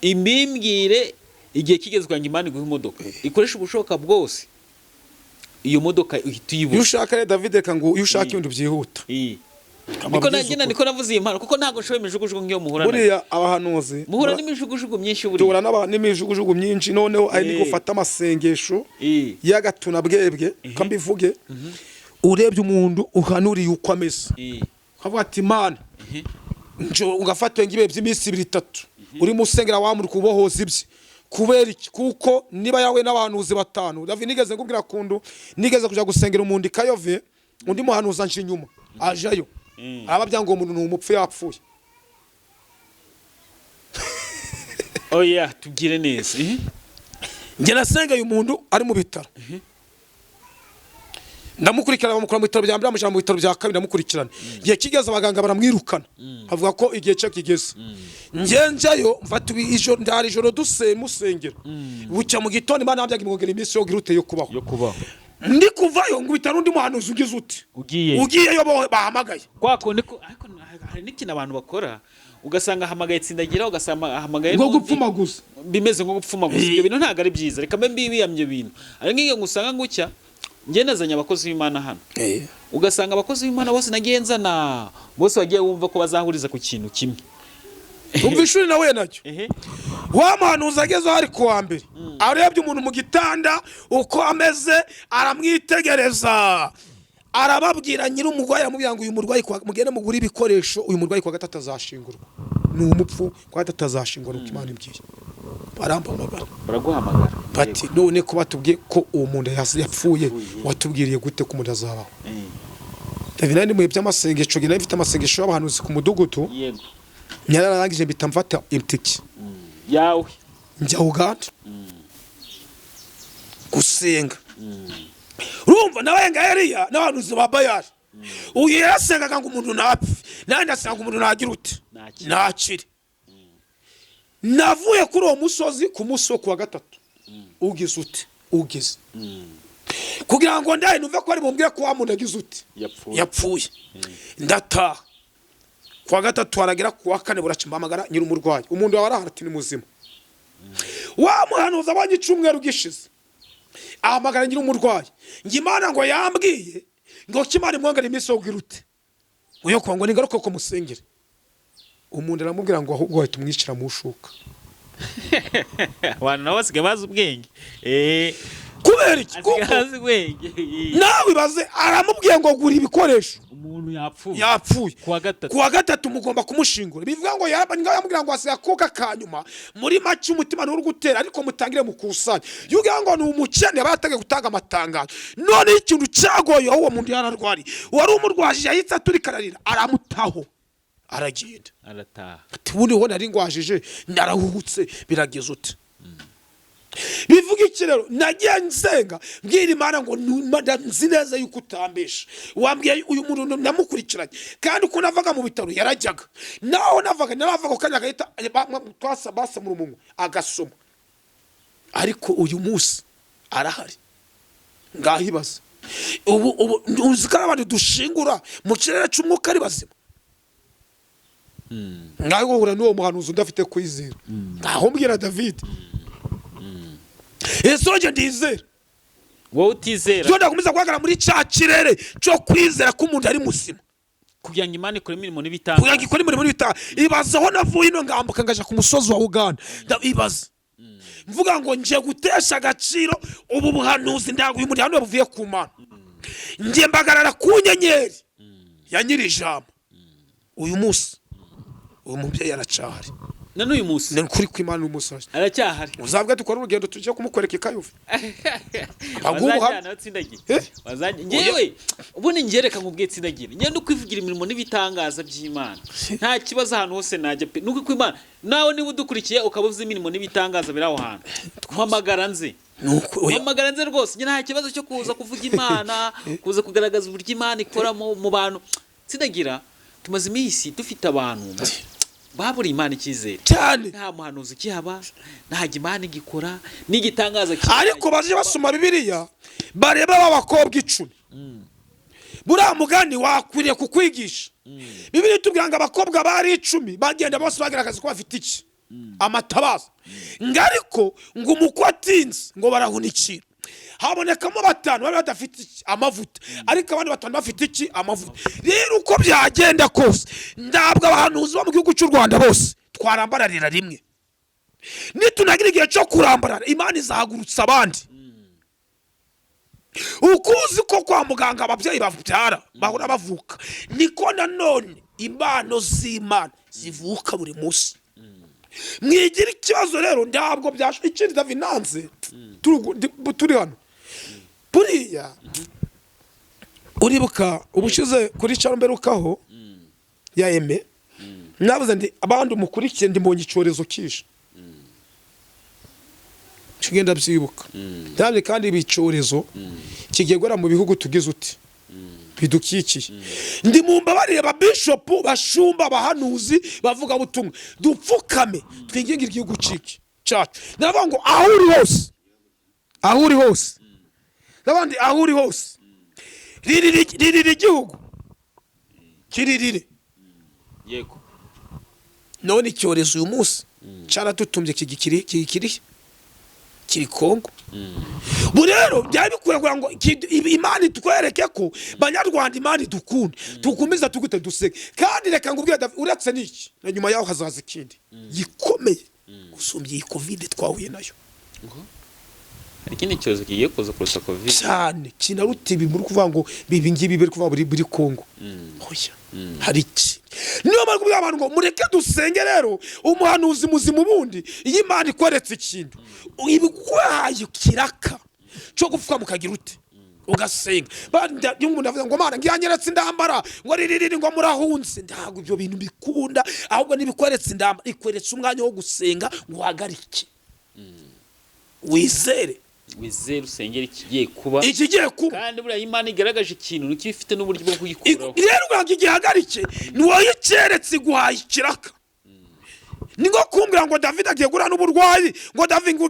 imbimbwire igihe kigeze kugira ngo Imana iguhe imodoka, ikoreshe ubushoboka bwose iyo modoka uhita Iyo uyibona." ushaka rero, David, reka ngo iyo ushaka ibintu byihuta, Niko nagenda, niko navuze iyi mpano, kuko ntabwo nshoboye imijugujugu nk'iyo muhura nayo. Buriya abahanuzi Muhura n'imijugujugu myinshi buriya. Duhura n'imijugujugu myinshi. Noneho ari gufata amasengesho y'agatuna bwebwe, kambivuge, urebye umuntu uhanuriye uko ameze, ukavuga ati: "Imana njo," ugafata ibihe by'iminsi 2, 3 urimo usengera wamuri kubohoza ibye. Kubera iki? Kuko niba yawe n'abahanuzi batanu, David, nigeze nkubwira kundu nigeze kuja gusengera umuntu i Kayove, undi muhanuzi anje inyuma ajayo, arababwira ngo uwo muntu ni umupfu, yapfuye. Oya, tubwire neza. Njye nasengeye umuntu ari mu bitaro, ndamukurikirana, bamukura mu bitaro bya mbere bamushyira mu bitaro bya kabiri, ndamukurikirana. Igihe kigeze abaganga baramwirukana, bavuga ko igihe cye kigeze. Njye njyayo, mfata ijoro, ndara ijoro musengera, bucya mu gitondo Imana yambyaga imwongera iminsi yo girute yo kubaho. Yo kubaho. Ndi kuvayo ngubita n'undi muhanuzi ugize uti Ugiye. Ugiyeyo, bahamagaye. Kwa kundi ko, ariko hari n'ikintu abantu bakora. Ugasanga ahamagaye Tsindagira, ugasanga ahamagaye Nko n'undi. Gupfuma gusa. Bimeze nko gupfuma gusa. Ibyo bintu ntabwo ari byiza, reka mbe mbibiyamye ibyo bintu. Ari nk'iyo ngusanga ngucya njye nazanye abakozi b'Imana hano, ugasanga abakozi b'Imana bose nagiye nzana bose bagiye wumva ko bazahuriza ku kintu kimwe. Umva, ishuri nawe nacyo. Ehe. Wa muhanuzi agezeho ari ku wa mbere, arebye umuntu mu gitanda uko ameze, aramwitegereza, arababwira, nyiri umurwayi aramubwira ngo uyu murwayi mugende mugure ibikoresho, uyu murwayi kuwa gatatu azashingurwa, ni umupfu, kuwa gatatu azashingurwa uko Imana ibwiye. Barampamagara. Baraguhamagara. Bati none ko batubwiye ko uwo muntu yapfuye, watubwiriye gute ko umuntu azabaho? David, nari mu bihe by'amasengesho, nari mfite amasengesho y'abahanuzi ku mudugudu. Nyararangije, mpita mfata itike Yawe. njya Uganda gusenga. Urumva nawe nga Eliya n'abahanuzi ba Bayali, uyu yarasengaga ngo umuntu ntapfe, nanjye ndasenga ngo umuntu ntagira ute? Nakire. Nakire. Navuye kuri uwo musozi ku munsi wo kuwa gatatu ugize ute, ugize kugira ngo ndahe numve ko ari bumbwire ko wa muntu agize ute? Yapfuye. Yapfuye. Ndataha kuwa gatatu, haragera kuwa kane buraca, mpamagara nyiri umurwayi, umuntu wawe arahara? Ati ni muzima. Wa muhanuzi abonye icyumweru gishize, ahamagara nyiri umurwayi ngo Imana ngo yambwiye ngo ko Imana imwongere iminsi yo kugira ute, ngo yo kuba ngo ningaruka ko musengere. Umuntu aramubwira ngo ahubwo wahita umwicira mu shuka. Abantu nabo basigaye bazi ubwenge. Kubera iki? Asigaye Kuko bazi ubwenge. Nawe ibaze, aramubwiye ngo gura ibikoresho. Umuntu yapfuye. Yapfuye. Kuwa gatatu. Kuwa gatatu mugomba kumushingura. Bivuga ngo yamubwira ngo hasigaye akuka ka nyuma, muri make umutima nturi gutera, ariko mutangire mukusanye. Iyo ugira ngo ni umukene, aba yatangiye gutanga amatangazo. Noneho ikintu cyagoye, aho uwo muntu yararwariye, wari umurwajije yahise aturika ararira, aramutaho, aragenda. Arataha. Ati ubundi ho nari ngwajije, narahuhutse, birageze ute? Bivuga iki rero? Nagiye nsenga mbwira Imana ngo nzi neza yuko utambesha, wambwiye uyu muntu namukurikiranye, kandi uko navaga mu bitaro yarajyaga, naho navaga naravaga kanya agahita basamura umunwa agasoma, ariko uyu munsi arahari. Ngaho ibaze, ubu uzi ko ari abantu dushingura mu kirere cy'umwuka ari bazima. Ngaho uhura n'uwo muhanuzi udafite kwizera, ngaho mbwira David, ese njye ndizera? Wowe utizera. Cyo ndakomeza guhagarara muri cya kirere cyo kwizera ko umuntu ari muzima. Kugira ngo Imana ikore imirimo Kugira ngo n'ibitangaza. ikore imirimo n'ibitanga. Ibaze aho navuye ino ngambuka ngaja ku musozi wa Uganda. Ibaze mvuga ngo ngiye gutesha agaciro ubu buhanuzi, ntabwo uyu muntu hano buvuye ku Mana. Ngiye mbagarara ku nyenyeri ya nyiri ijambo. Uyu munsi uyu mubyeyi aracahari. Na n'uyu munsi? Ni ukuri kw'Imana, uyu munsi Aracyahari. Uzabwe dukora urugendo tujye kumukwereka ikayuve. Baguha ubuhamya. Wazajyana watsindagira. Eh? Wazajya ngewe ubundi ngereka nkubwiye, tsindagira ngende ukwivugira imirimo n'ibitangaza by'Imana, nta kibazo, ahantu hose najya pe. Nuko Imana nawe niba udukurikiye ukaba uzi imirimo n'ibitangaza biri aho hantu, mpamagara nze. Nuko oya. Mpamagara nze rwose, njye nta kibazo cyo kuza kuvuga Imana, kuza kugaragaza uburyo Imana ikora mu bantu. Tsindagira, tumaze iminsi dufite abantu baburiye Imana icyizere. Cyane. Nta muhanuzi ukihaba, nta Imana igikora n'igitangaza kibaye. Ariko baje basoma Bibiliya, bareba b'abakobwa 10. Buriya mugani wakwiriye kukwigisha. Bibiliya itubwira ngo abakobwa bari 10 bagenda bose bagaragaza ko bafite iki? Amatabaza. Ngo ariko ngo umukwe atinze, ngo barahunikira, habonekamo batanu bari badafite iki? Amavuta. Ariko abandi batanu bafite iki? Amavuta. Rero uko byagenda kose, ntabwo abahanuzi bo mu gihugu cy'u Rwanda bose twarambararira rimwe. Nitunagira igihe cyo kurambarara, Imana izahagurutsa abandi. Uko uzi ko kwa muganga ababyeyi babyara bahora bavuka, niko nanone impano z'Imana zivuka buri munsi. Mwigira ikibazo rero, ntabwo byashoboka. Ikindi, David, nanze turi hano buriya, uribuka ubushize kuri caro mberukaho ya eme, navuze ndi abandi umukurikiye, ndi mbonye icyorezo kije kigenda byibuka ndabye, kandi ibi icyorezo kigiye guhera mu bihugu tugize uti bidukikiye. Ndi mu mbabarire, ba bishopu, bashumba, abahanuzi, bavuga butumwa, dupfukame twinginge igihugu ciki cyacu. Ndavuga ngo aho uri hose, aho uri hose, n'abandi aho uri hose, ririra igihugu, kiririre. None icyorezo uyu munsi cyaratutumbye, kigikiri kiri kiri Kongo. Bu rero byari bikwiye kugira ngo Imana itwereke ko Banyarwanda Imana idukunda, tugumiza tugute duseke. Kandi reka ngubwire David, uretse n'iki, na nyuma yaho hazaza ikindi gikomeye gusumbya iyi COVID twahuye nayo. Hari ikindi cyorezo kigiye kuza kuruta COVID? Cyane, kinaruta ibi muri kuvuga ngo bibi ngibi biri kuvuga buri Kongo. Oya, hari iki niyo mpamvu kubwira abantu ngo mureke dusenge. Rero umuhanuzi muzima ubundi, iyo Imana ikweretse ikintu, ibiguhaye ikiraka cyo gupfuka mukagira ute, ugasenga. Iyo umuntu avuga ngo Mana ngiyanyeretse indambara, ngo ririri, ngo murahunze, ntabwo ibyo bintu bikunda. Ahubwo nibikweretse indambara, ikweretse umwanya wo gusenga ngo uhagarike, wizere. Wizere, usengera ikigiye kuba. Ikigiye kuba. Kandi buriya Imana igaragaje ikintu, nuko iba ifite n'uburyo bwo kugikuraho. Rero kugira ngo igihagarike, ni wowe icyeretse, iguhaye ikiraka. Ni nko kumbwira ngo David agiye guhura n'uburwayi, ngo David ngo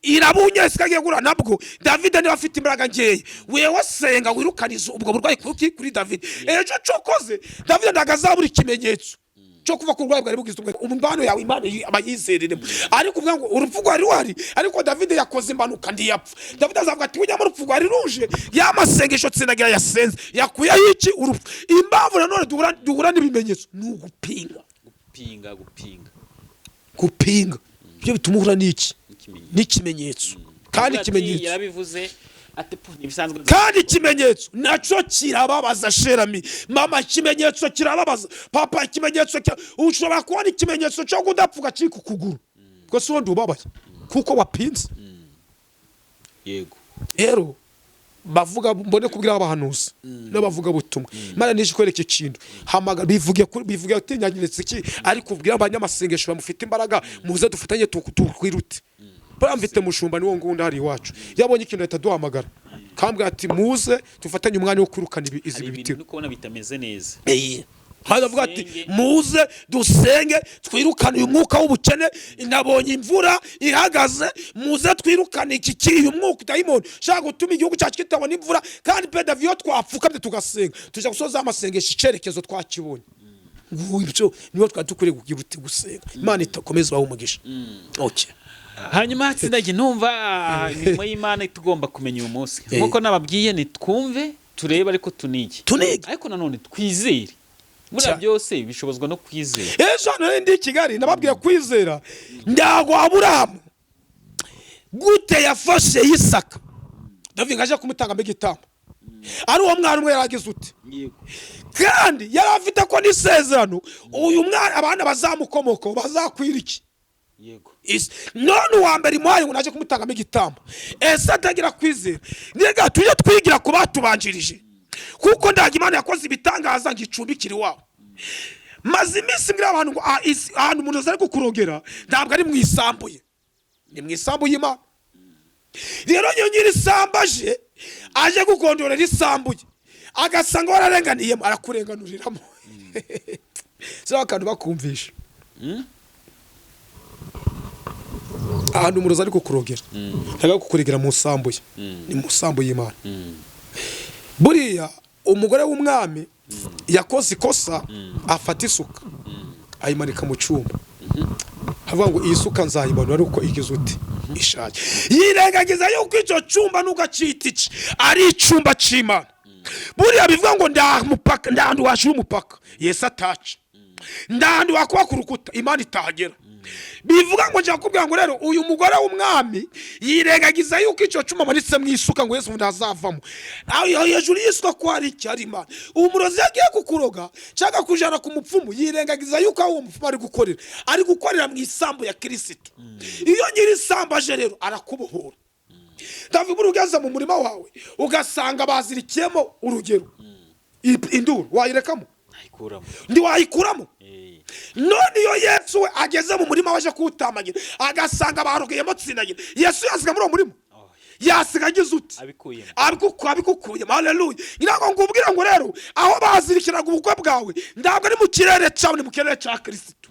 irabunyeretse ko agiye guhura nabwo. David niba afite imbaraga nkeya, wewe senga wirukanize ubwo burwayi kuri David. Ejo cokoze David ntabwo azabura ikimenyetso cyo kuva ku burwayi bwari bugize ubwo umubano yawe Imana abayizereremo. Ariko uvuga ngo urupfu rwari ruhari, ariko David yakoze impanuka ntiyapfa, David azavuga ati ujya mu rupfu rwari ruje, ya masengesho tsindagira yasenze yakuyeho iki? Urupfu. Impamvu nanone duhura n'ibimenyetso ni ugupinga. Gupinga, gupinga. Gupinga ibyo bituma uhura n'iki? N'ikimenyetso. N'ikimenyetso. Kandi Ati, ikimenyetso yarabivuze ati pu ntibisanzwe. Kandi ikimenyetso nacyo kirababaza, cher ami. Mama, ikimenyetso kirababaza. Papa, ikimenyetso ushobora kubona ikimenyetso cyo kudapfa, ugacika ukuguru, ubwo si wundi ubabaye kuko wapinze. Rero bavuga mbone kubwira abahanuzi n'abavuga butumwa, Imana nije ikwereka ikintu, hamagara, bivuge bivuge utinyanyeretse iki, ariko ubwira abanyamasengesho bamufite imbaraga, muze dufatanye tukwirute. Buriya mfite mushumba, niwo ngundi hari iwacu, yabonye ikintu ahita duhamagara, kambwira ati muze dufatanye umwanya wo kwirukana izi Hari ibintu bitiro. uri kubona bitameze neza. Hano avuga ati Dusenge. muze dusenge twirukane uyu mwuka w'ubukene, nabonye imvura ihagaze, muze twirukane iki kiri uyu mwuka dayimoni ushaka gutuma igihugu cyacu kitabona imvura. Kandi pedavi iyo twapfukamye tugasenga, tujya gusoza amasengesho, icyerekezo twakibonye. Ngubu ibyo niyo twari dukwiriye kugira uti gusenga. Imana itakomeza ibahe umugisha. Okay. Hanyuma tsindagiye numva imirimo y'Imana tugomba kumenya uyu munsi, nk'uko nababwiye, ni twumve, turebe, ariko tunige. Tunige. Ariko nanone twizere. Buriya byose bishobozwa no kwizera. Ejo nari ndi i Kigali, nababwiye kwizera. Ntabwo Aburahamu gute yafashe Isaka, David, ngo aje kumutangamo igitambo, ari uwo mwana umwe yaragize ute? Kandi yari afite ko n'isezerano, uyu mwana abana bazamukomokaho bazakwira iki? Isi. None uwa mbere imuhaye ngo naje kumutangamo igitambo, ese atagira kwizera? Niga tujye twigira ku batubanjirije, kuko ndaga Imana yakoze ibitangaza ngo icumbikire iwabo. Maze iminsi mbwira abantu ngo ahantu umuntu aza ari kukurogera ntabwo ari mu isambu ye, ni mu isambu y'Imana. Rero iyo nyiri isambu aje gukondorera isambu ye, agasanga wararenganiyemo, arakurenganuriramo. Si akantu bakumvisha? Ahantu umurozi ari kukurogera, ntabwo ari kukuregera mu isambu ye, ni mu isambu y'Imana. Buriya umugore w'umwami yakoze ikosa, afata isuka ayimanika mu cyumba, avuga ngo iyi suka nzayimanura ari uko igize uti ishaje. Yirengagiza yuko icyo cyumba nubwo acyita iki ari icyumba cy'Imana. Buriya bivuga ngo nda mupaka, nda hantu washyira umupaka Yesu ataca, nda hantu wakubaka urukuta Imana itahagera. Bivuga ngo njya kukubwira ngo rero uyu mugore w'umwami yirengagiza yuko icyo cyuma amanitse mu isuka, ngo Yesu ntazavamo. Aho hejuru y'isuka ko hari iki? Hari Imana. Umurozi yagiye kukuroga cyangwa kujana ku mupfumu, yirengagiza yuko aho uwo mupfumu ari gukorera, ari gukorera mu isambu ya Kirisito. Iyo nyiri isambu aje rero arakubohora. Ndavuga buri ugeze mu murima wawe ugasanga bazirikiyemo urugero induru, wayirekamo? Nayikuramo. Ndi wayikuramo. None iyo Yesu we ageze mu murima waje kuwutamagira, agasanga barogeyemo tsindagira, Yesu yasiga muri uwo murima? Oh. Yasiga agize uti? Abikuyemo. Abikukuyemo. Haleluya! Ngira ngo ngubwire ngo rero aho bazirikiraga ubukwe bwawe ntabwo ari mu kirere cyawe, ni mu kirere cya Kirisitu.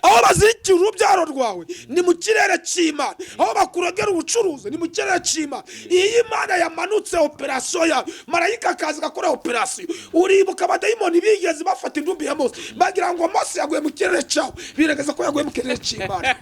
Aho bazirikira urubyaro rwawe ni mu kirere cy'Imana. Aho bakurogera ubucuruzi ni mu kirere cy'Imana. Iyo Imana yamanutse operasiyo yawe, marayika akaza agakora operasiyo. Uribuka abadayimoni bigeze bafata indumbi ya Mose, bagira ngo Mose yaguye mu kirere cyawe, birengaza ko yaguye mu kirere cy'Imana.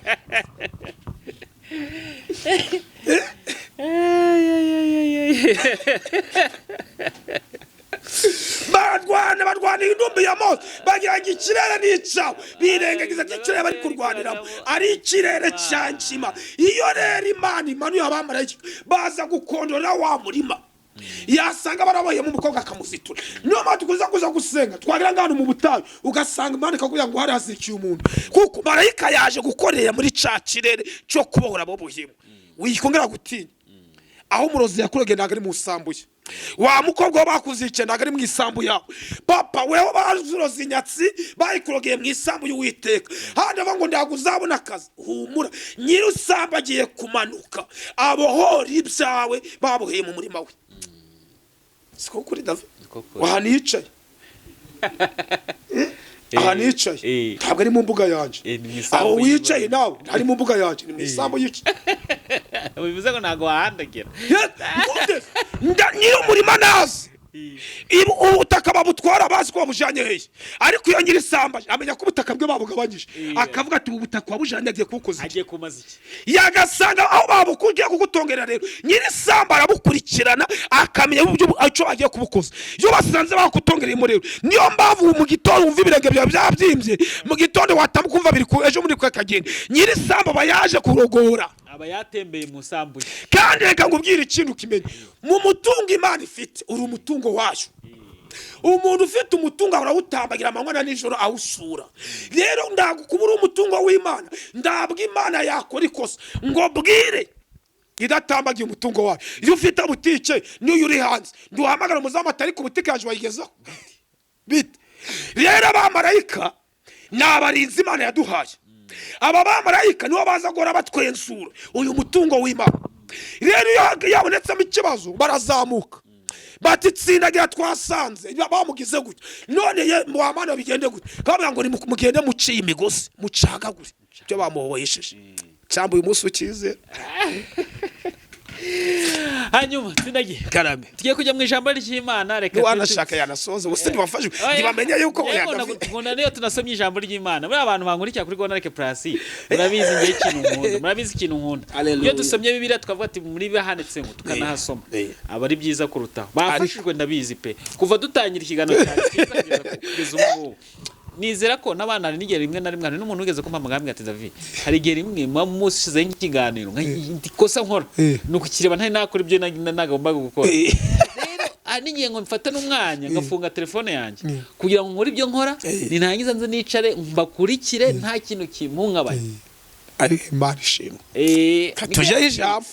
Barwana indumbi ya Mose, bagira ngo ikirere ni icyawe, birengagiza ko ikirere bari kurwaniramo ari ikirere cya Nkima. Iyo rero Imana imanuye abamarayika baza gukondora wa murima, yasanga barabayemo umukobwa akamuzitura. Niyo mpamvu tukuza kuza gusenga, twagira ngo hano mu butayu ugasanga Imana ikakubwira ngo hari hazikiye umuntu, kuko marayika yaje gukorera muri cya kirere cyo kubohora abo buhemu. Wikongera gutinya aho umurozi yakurogeye ntabwo ari mu isambu ye. Wa mukobwa we bakuzikiye ntabwo ari mu isambu yawe. Papa weho bazuroza inyatsi bayikurogeye mu isambu y'Uwiteka. Handi avuga ngo ntabwo uzabona akazi, humura, nyir'isambu agiye kumanuka abohora ibyawe baboheye mu murima we. Siko kuri David, ahantu yicaye, ahantu yicaye ntabwo ari mu mbuga yanjye. Aho wicaye nawe ari mu mbuga yanjye, ni mu isambu yicaye. Bivuze ngo ntabwo wahandagira. Nyiri umurima nazi ubutaka babutwara, bazi ko babujyanye hehe, ariko iyo nyiri isamba amenya ko ubutaka bwe babugabanyije, akavuga ati ubu butaka wabujyanye agiye kubukoza iki, agiye kumaza iki, yagasanga aho babukugiye kugutongerera. Rero nyiri isamba arabukurikirana akamenya icyo agiye kubukoza. Iyo basanze bakutongereye rero, niyo mpamvu mu gitondo wumva ibirenge byawe byabyimbye, mu gitondo watambuka umva biri ejo muri kwe kagenda. Nyiri isamba aba yaje kurogora, aba yatembeye mu isambu ye. Kandi reka ngubwire ikintu ukimenye, mu mutungo Imana ifite, uri umutungo wayo. Umuntu ufite umutungo arawutambagira amanywa na nijoro awusura. Rero ntabwo kuba uri umutungo w'Imana, ntabwo Imana yakora ikosa ngo bwire idatambagiye umutungo wayo. Iyo ufite butike n'iyo uri hanze nduhamagara umuzamu atari ku butike yaje wayigezaho bite. Rero abamarayika ni abarinzi Imana yaduhaye. Aba bamarayika nibo baza guhora batwensura uyu mutungo w'Imana. Rero iyo yabonetsemo ikibazo barazamuka bati tsindagira twasanze bamugize gutya, none ye wamana bigende gutya, kabavuga ngo mugende muciye imigozi mucagagure ibyo bamubohesheje. Cyangwa uyu munsi ukize. Hanyuma tsindagiye karame, tugiye kujya mu ijambo ry'Imana. Reka wanashaka yanasoza ubu ntibafashwe ntibamenya yuko nkunda niyo tunasomye ijambo ry'Imana. Buriya abantu bankurikira kuri Rwanda Plus murabizi ngiye ikintu nkunda, murabizi ikintu nkunda. Iyo dusomye Bibiliya tukavuga ati muri bihanditse ngo tukanahasoma, aba ari byiza kurutaho. Bafashijwe ndabizi pe, kuva dutangira ikiganiro cyane kugeza ubu ngubu. Nizera ko n'abana hari n'igihe rimwe na rimwe hari n'umuntu wigeze kumpa amagambo ati David, hari igihe rimwe musizeho nk'ikiganiro ikosa nkora ni ukukireba ntari nakora ibyo nagombaga gukora. Rero hari n'igihe ngo mfata n'umwanya ngafunga telefone yanjye kugira ngo nkore ibyo nkora, nintangiza nze nicare mbakurikire nta kintu kimpungabanya. Ari Imana ishimwe. Tujye ijambo.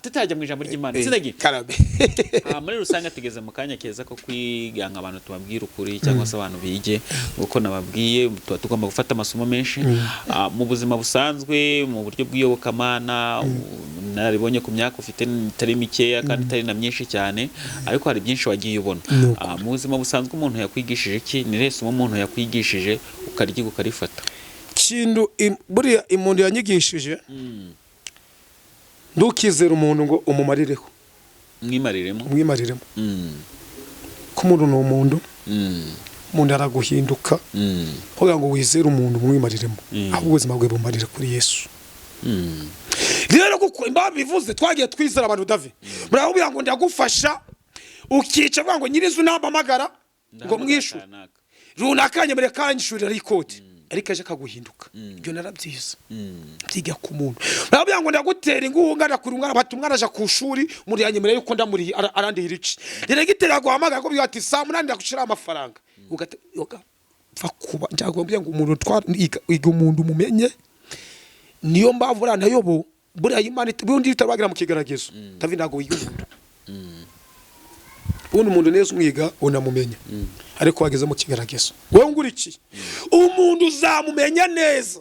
Tutajya mu ijambo ry'Imana. Tsindagiye. Muri rusange tugeze mu kanya keza ko kwiga ngo abantu tubabwire ukuri cyangwa se abantu bige, uko nababwiye tuba tugomba gufata amasomo menshi mu buzima busanzwe, mu buryo bw'iyobokamana. Naribonye ku myaka ufite itari mikeya kandi itari na myinshi cyane, ariko hari byinshi wagiye ubona mu buzima busanzwe. Umuntu yakwigishije iki? Ni rese umuntu yakwigishije ukaryiga ukarifata? Kintu buriya umuntu yanyigishije, ntukizere umuntu ngo umumarireho, mwimariremo, umwimariremo. Ko umuntu ni umuntu, umuntu araguhinduka. Kugira ngo wizere umuntu umwimariremo, ahubwo ubuzima bwe bumarire kuri Yesu. Rero kuko impamvu bivuze twagiye twizera abantu, David murakubwira ngo ndagufasha, ukica avuga ngo nyirizu nampamagara ngo mwishure runaka nyemereye kanyishurira ikoti, ariko aje akaguhinduka. Ibyo narabyiza byiga ku muntu. Nababwira ngo ndagutera ingunga ndakura umwana, bati umwana aja ku ishuri, umuntu yanyemereye yuko ndamuriye arandihira iki. Diregiteri aguhamagara akubwira ati saa 8 ndagushiraho amafaranga, ugapfa kuba njya ngo umuntu iga umuntu umumenye. Niyo mpamvu buriya nayobo buriya Imana bundi itabagira mu kigeragezo. David ntabwo wiga umuntu, ubundi umuntu neza umwiga unamumenya, ariko wageze mu kigeragezo wowe ngurikiye umuntu uzamumenya neza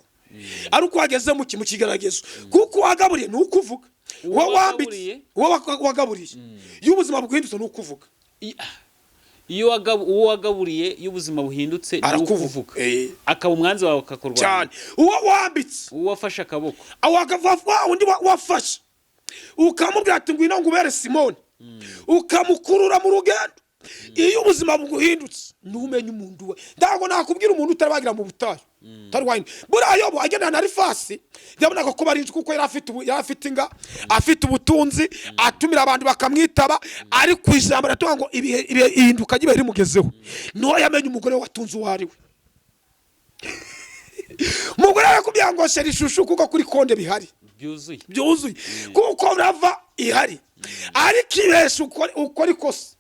ariko wageze mu kigeragezo, kuko wagaburiye ni uko uvuga, uwo wambitse, uwo wagaburiye, iyo ubuzima buguhindutse ni uko uvuga. Iyo uwo wagaburiye, iyo ubuzima buhindutse, niwe Arakuvuga. ukuvuga, akaba umwanzi wawe, akakurwanya. Cyane, uwo wambitse, Uwo wafashe akaboko, wa undi wafashe ukamubwira ati: "Ngwino ngubere Simoni," ukamukurura mu rugendo, iyo ubuzima buguhindutse ntumenye umuntu we. Ntabwo nakubwira umuntu utari wagira mu butayu, utari wahindura. Buriya Yobu agendana na Rifasi, yabonaga ko bari inshuti, kuko yari afite inga, afite ubutunzi, atumira abantu bakamwitaba. Ariko ijambo riravuga ngo ibihe ihinduka ry'ibihe rimugezeho, niho yamenye umugore we watunze uwo ari we. Umugore arakubwira ngo: "Chéri, chouchou," kuko kuri konde bihari byuzuye. Byuzuye, kuko urava ihari. Ariko ibesha ukora ikosa,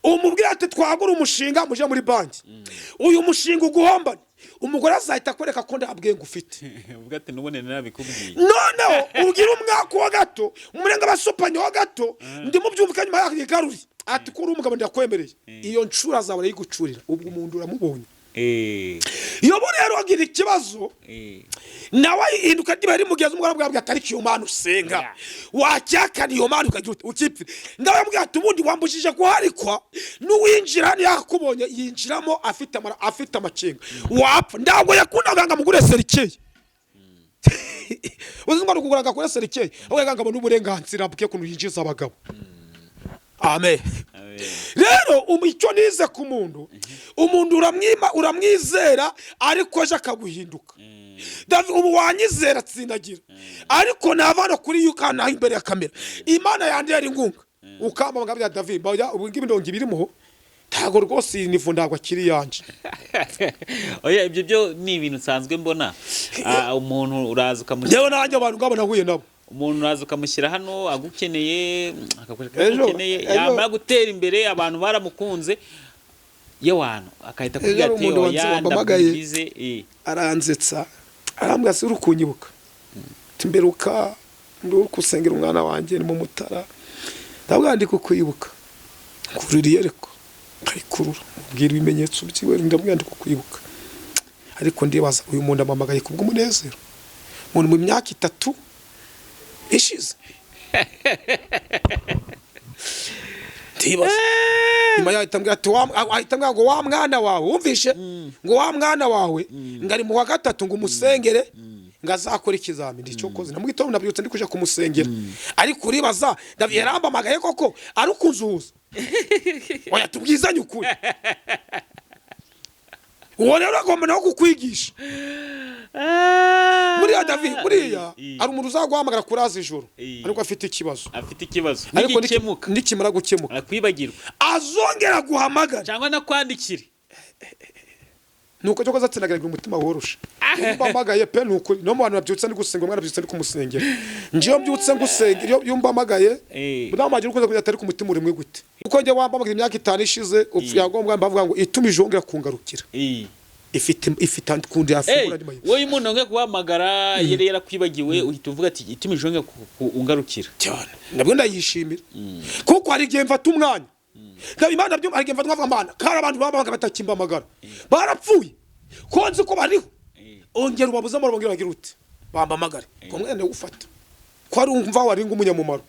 umubwira ati: "Twagura umushinga, muje muri banki," uyu mushinga uguhombane, umugore azahita akwereka ko nta bwenge ufite. Uvuga ati: "Nubone narabikubwiye." Noneho ubwira umwaka wa gato, umurenga abasupanyi wa gato, ndimo byumvika, nyuma yakigaruri ati: "Ko uri umugabo, ndakwemereye." Iyo ncura azabona yigucurira, ubwo umuntu uramubonye. Iyo bo rero agira ikibazo, nawe ihinduka riba rimugeze, umugore amubwira ati: "Ariko iyo mana usenga, wacyakana iyo mana ukagira uti ukipfira." Nawe yamubwira ati: "Ubundi wambujije guharikwa, n'uwinjira hano yakubonye yinjiramo afite amakenga, wapfa." Ntabwo yakundaga ngo amugure cercueil. Uzi ngo ni ukugura ngo akore cercueil, ahubwo yaga ngo abone uburenganzira bwe kuntu yinjiza abagabo. Amen. Amen. Rero icyo nize ku muntu, umuntu uramwima, uramwizera, ariko ejo akaguhinduka. David, ubu wanyizera tsindagira, ariko nava hano kuri yukana imbere ya kamera, Imana yandera inkunga, ukamba bya David mbaya, ubu ngibi ndongo ibirimo, ntago rwose iyi nivu ntabwo akiri yanje. Oya, ibyo byo ni ibintu nsanzwe mbona. Umuntu uraza ukamushyira Njyewe nanjye abantu ngabo nahuye nabo. Umuntu uraza ukamushyira hano agukeneye, akakwereka ko agukeneye, yamara gutera imbere, abantu baramukunze, yewana akahita Ejo akubwira hari ati: umuntu "Oya, wampamagaye. ndakugize." Aranzetsa, arambwira: "Si uri kunyibuka?" Ati: "Mberuka ndi uri gusengera umwana wanjye ni mu Mutara." Ndavuga: "Ndi kukwibuka." Kururiye ariko arikurura, mubwira ibimenyetso byiwe. Ndamubwira: "Ndi kukwibuka." Ariko ndibaza, uyu muntu amamagaye kubw'umunezero, umuntu mu myaka 3 ishize. Ndibaza nyuma yaho ahita ambwira ati ahita ambwira ngo: "Wa mwana wawe, wumvishe ngo wa mwana wawe ngo ari mu wa gatatu, ngo umusengere ngo azakore ikizamini." Icyo koze na mu gitondo nabyutse ndi kuja kumusengera. Ariko uribaza, David yarampamagaye koko ari ukunzuhuza? Oya, tubwizanye ukuri. Uwo rero agomba nawe kukwigisha. Buriya David, buriya hari umuntu uzaguhamagara kuraza ijoro, ariko afite ikibazo. Afite ikibazo. Ariko nigikemuka, nikimara gukemuka, akwibagirwa. Azongera guhamagara cyangwa nakwandikire. Nuko cyo azatsindagira umutima woroshe. Iyo mbamagaye pe, ni ukuri, no mu bantu babyutse ndi gusenga, umwana abyutse ndi kumusengera, njyewe mbyutse ngusengera, iyo mbamagaye, mudamu wagira ukunze kugira atari ku mutima urimwe gute, kuko njye wambamagaye imyaka 5 ishize yagombwa mbavuga ngo ituma ijongera kungarukira, ifite kundi yafungura andi mayira. Wowe umuntu wongeye kuguhamagara yari yarakwibagiwe, uhita uvuga ati: "Ituma ijongera ungarukira." Cyane, nabwo ndayishimira, kuko hari igihe mfata umwanya ndaba Imana byumva, hari igihe mfata nkavuga: "Mana, kari abantu babaga batakimbamagara barapfuye, ko nzi ko bariho, ongera ubabuze amahoro, bongera bagira ute bambamagare." Ko mwene ufata ko ari umva waringa umunyamumaro.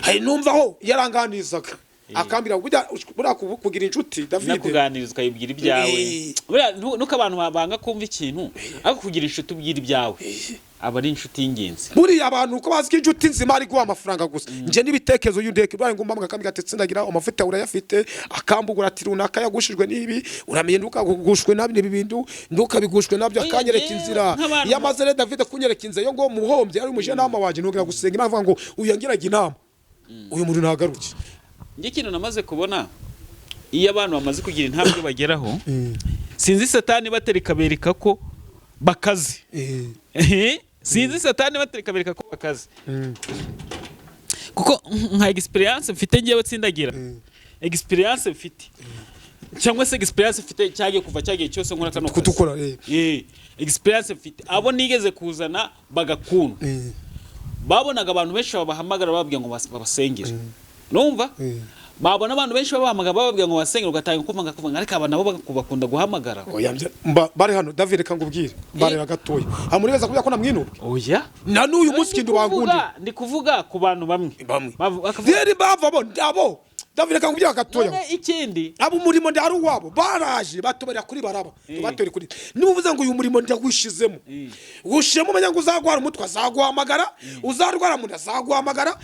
Hari numva aho yaranganizaga akambwira burya buriya kugira inshuti, David, Nakuganiriza ukayibwira ibyawe. Buriya nuko abantu banga kumva ikintu, ariko kugira inshuti ubwira ibyawe aba ari inshuti y'ingenzi. Buriya abantu uko bazi ko inshuti nzima ari guha amafaranga gusa, njye n'ibitekerezo y'undeke buriya ngomba akambwira ati: "Tsindagira, amavuta urayafite." Akambugura ati: "Runaka yagushijwe n'ibi, uramenye ntukagushwe nabi n'ibi bintu, ntukabigushwe nabyo." Oya, Akanyereka yewe, inzira. nk'abantu Iyo amaze rero David kunyereka inzira, yo ngo muhombye ari umujenama wanjye, ntugera gusenga Imana avuga ngo uyu yangiraga inama, uyu muntu ntagaruke. Njye ikintu namaze kubona, iyo abantu bamaze kugira intambwe bageraho, sinzi Satani batera ikabereka ko bakaze. Sinzi Satani batera ikabereka ko bakaze, kuko nka experience mfite ngewe tsindagira, experience mfite cyangwa se experience mfite cyagiye kuva cyagiye cyose nkora kano kazi. Kutukora. Experience mfite, abo nigeze kuzana bagakunda, babonaga abantu benshi babahamagara bababwira ngo babasengere, numva babona abantu benshi babahamagara bababwira ngo basengere, ugatanga kumva kumva, ariko aba nabo bakunda guhamagara. Oya, bari hano David, reka ngubwire, mbarira gatoya amuri wese kubera ko namwinubwe. Oya. Na n'uyu munsi Ndi ikintu bankundiye ndi kuvuga ku bantu bamwe. Bamwe. Bakavuga Rero impamvu abo abo David, reka nkubwire gatoya. None ikindi, Abo umurimo ndi ari uwabo, baraje batubarira kuri Baraba, tubatore kuri. Niba uvuze ngo uyu murimo ndawishizemo, ushiremo, umenya ngo uzagwara umutwe azaguhamagara, uzarwara mu nda azaguhamagara,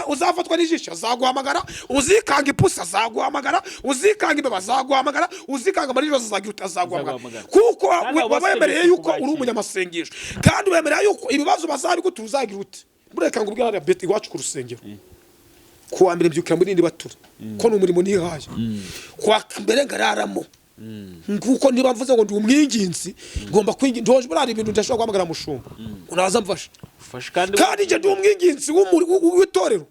uzafatwa n'ijisho azaguhamagara, uzikanga ipusi azaguhamagara, uzikanga imbeba azaguhamagara, uzikanga amarira azagira uti azaguhamagara. Azaguhamagara. Kuko Kandi abo bose wabemereye bategetswe yuko uri kubakira. umunyamasengesho, kandi ubemerera yuko ibibazo bazabigutura uzagira uti mureka ngo ubwire hariya beti iwacu ku rusengero. Kuwa mbere mbyukira muri indi batura, ko ni umurimo nihaye. Kuwa mbere ngararamo, kuko niba mvuze ngo ndi umwinginzi, ngomba kwinginga. Ndoje buriya ibintu ndashobora guhamagara mushumba unaza mfasha. Ufashe kandi. Kandi njye ndi umwinginzi w'itorero.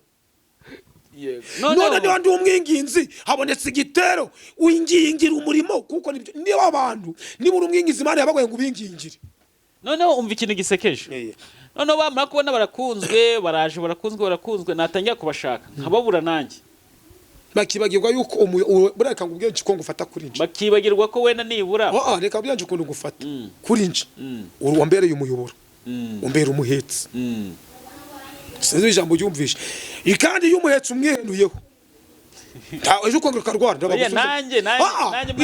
None Noneho niba ndi umwinginzi, habonetse igitero, wingingira umurimo, kuko nibyo niba abantu, niba uri umwinginzi, Imana yabagoye ngo ubingingire. Noneho umva ikintu gisekeje. Noneho bamara kubona barakunzwe, baraje, barakunzwe, barakunzwe, natangira kubashaka nkababura nanjye. Bakibagirwa yuko buriya reka ngubwire ko ngufata kuri nje. Bakibagirwa ko wenda nibura Ah, reka mbwire ukuntu ngufata kuri nje. Uri wambereye umuyoboro, umbera umuhetsi. Sinzi ijambo ryumvishe. Kandi iyo umuhetsi umwihenuyeho, ejo ukongera ukarwara. Oya, Ah, nanjye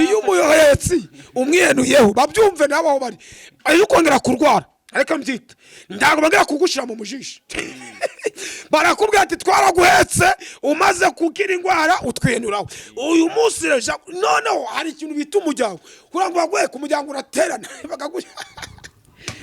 iyo umuhetsi umwihenuyeho, babyumve nabo aho bari, ejo ukongera kurwara, ariko mbyita ntabwo bongera kugushyira mu mujisho. Barakubwira ati twaraguhetse, umaze kugira indwara utwihenuraho. Uyu munsi rero noneho hari ikintu bita umuryango. Kugira ngo baguheke, umuryango uraterana bakagushyira.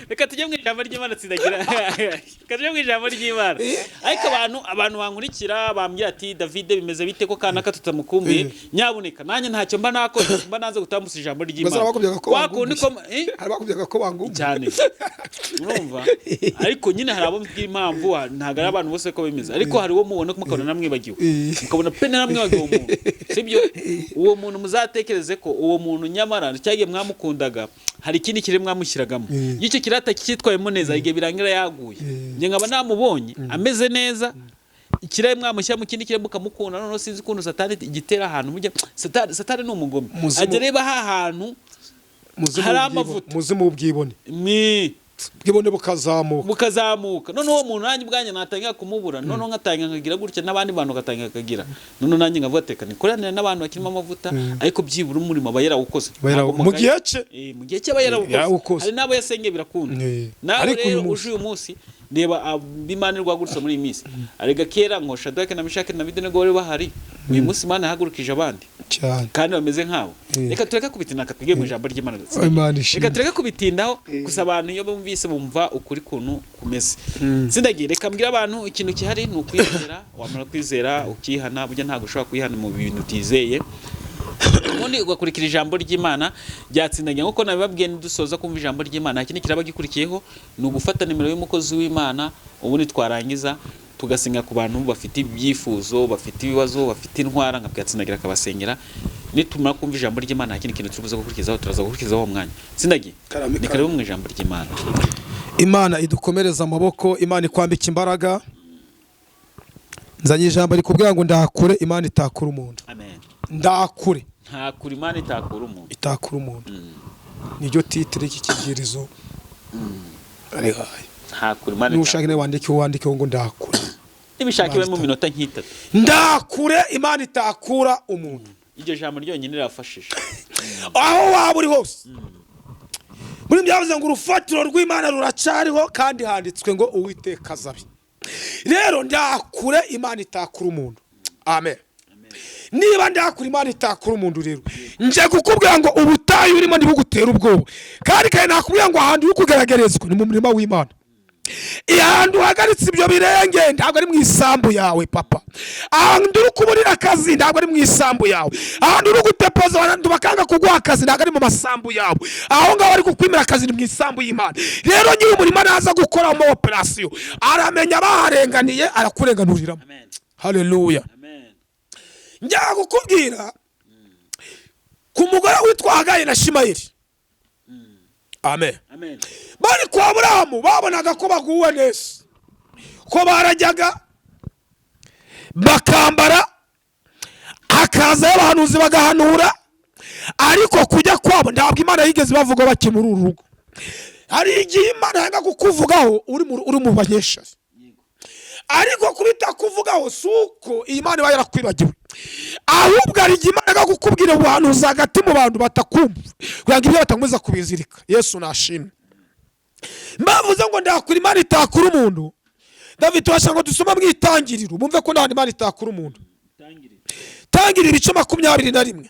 Reka tujye mu ijambo ry'Imana. Tsindagira, reka tujye mu ijambo ry'Imana. Ariko abantu bankurikira bambwira ati: "David, bimeze bite ko kanaka tutamukumbuye?" Nyabuneka, nanjye ntacyo mba nakoze, mba nanze gutambutsa ijambo ry'Imana. Bazaba bakubwiraga ko Kwa kundi ko hari bakubwiraga ko bangumbuye. Cyane, urumva? Ariko nyine hari abo mbwira impamvu, ntabwo ari abantu bose ko bimeze, ariko hari uwo mubona mukabona namwibagiwe, mukabona pe naramwibagiwe uwo muntu, sibyo? Uwo muntu muzatekereze ko uwo muntu nyamara cyagiye mwamukundaga, hari ikindi kiri mwamushyiragamo. Iyo icyo kirata cyitwayemo neza, igihe birangira yaguye, njye nkaba namubonye ameze neza, ikirere mwamushyira mu kindi kirere mukamukunda. Noneho sinzi ukuntu Satani igitera ahantu mujya. Satani ni umugome. Ajya areba ha hantu Muzimu hari amavuta. Muzimu w'ubwibone. Ni Ubwibone bukazamuka. Bukazamuka. Noneho uwo muntu nanjye ubwanjye natangira kumubura, noneho nkatangira nkagira gutya, n'abandi bantu bagatangira bakagira, noneho nanjye nkavuga teka nikoranire n'abantu bakirimo amavuta, ariko byibura umurimo aba yarawukoze. Ntabwo Mu gihe cye. Mu gihe cye aba yarawukoze. Yarawukoze. Hari n'abo yasengeye birakunda. Nawe Ariko uyu rero munsi uje uyu munsi, reba ab'Imana irwagurutse muri iyi minsi. Arega kera ngo Shadrake na Meshake na Abedenego bari bahari, uyu munsi Imana yahagurukije abandi Cyane. kandi bameze nkabo. Reka tureke kubitinda, twige mu ijambo ry'Imana. Imana ishimwe. Reka tureke kubitindaho gusa. Abantu iyo bumvise bumva ukuri kuntu kumeze. Sindagiye, reka mbwire abantu ikintu gihari ni ukwizera. Wamara kwizera ukihana. Burya ntabwo ushobora kwihana mu bintu utizeye. Ubundi ugakurikira ijambo ry'Imana ryatsindagiye nk'uko nabibabwiye. Nidusoza kumva ijambo ry'Imana, nta kindi kiraba gikurikiyeho, ni ugufata nimero y'umukozi w'Imana, ubundi twarangiza tugasenga ku bantu bafite ibyifuzo, bafite ibibazo, bafite intwara, nka bwatsindagira akabasengera. Nitumara kumva ijambo ry'Imana, nta kindi kintu turi buze gukurikizaho, turaza gukurikizaho uwo mwanya. Tsindagiye. Karame, Ni karibu mu ijambo ry'Imana. Imana idukomereza amaboko, Imana ikwambika imbaraga. Nzanye ijambo rikubwira ngo ndakure Imana itakura umuntu. Amen. Ndakure. Nta kure Imana itakura umuntu. Itakura umuntu, niryo titre y'iki kibwirizo arihaye. Nta kure Imana Nushaka itakura. nawe wandike, wandikeho ngo ndakure. Nibishaka ibe mu minota nk'itatu. Ndakure Imana itakura umuntu. Iryo jambo ryonyine rirafashije. Aho waba uri hose, muri byavuze ngo urufatiro rw'Imana ruracariho, kandi handitswe ngo Uwiteka azabe. Rero ndakure Imana itakura umuntu. Amen. Niba ndakure Imana itakura umuntu, rero nje kukubwira ngo ubutayu urimo ntibugutera ubwoba. Kandi nakubwira ngo ahantu uri kugaragarizwa ni mu murima w'Imana. Ahantu uhagaritse ibyo birenge ntabwo ari mu isambu yawe, papa. Ahantu uri kuburira akazi ntabwo ari mu isambu yawe. Ahantu uri gutepoza abantu bakanga kuguha akazi ntabwo ari mu masambu yawe. Aho ngaho bari kukwimira akazi ni mu isambu y'Imana. Rero nyiri umurima naza gukoramo operasiyo, aramenya abaharenganiye, arakurenganuriramo. Amen. Haleluya. Amen. Njya kukubwira ku mugore witwa Hagayi na Shimayeli. Amen. Amen. Bari kwa Aburahamu, babonaga ko baguwe neza, ko barajyaga bakambara, hakazayo abahanuzi bagahanura, ariko kujya kwabo ntabwo Imana yigeze bavuga bake muri uru rugo. Hari igihe Imana yanga kukuvugaho uri mu banyeshari, ariko kubita kuvugaho si uko iyi Mana iba yarakwibagiwe. Ahubwo hari igihe Imana kukubwira ubuhanuzi hagati mu bantu batakumva, kugira ngo ibyo batakomeza kubizirika. Yesu nashimwe. Mbavuze ngo ndakura Imana itakura umuntu. David, turashaka ngo dusome mu Itangiriro, bumve ko nta Imana itakura umuntu. Tangiriro ibice 21.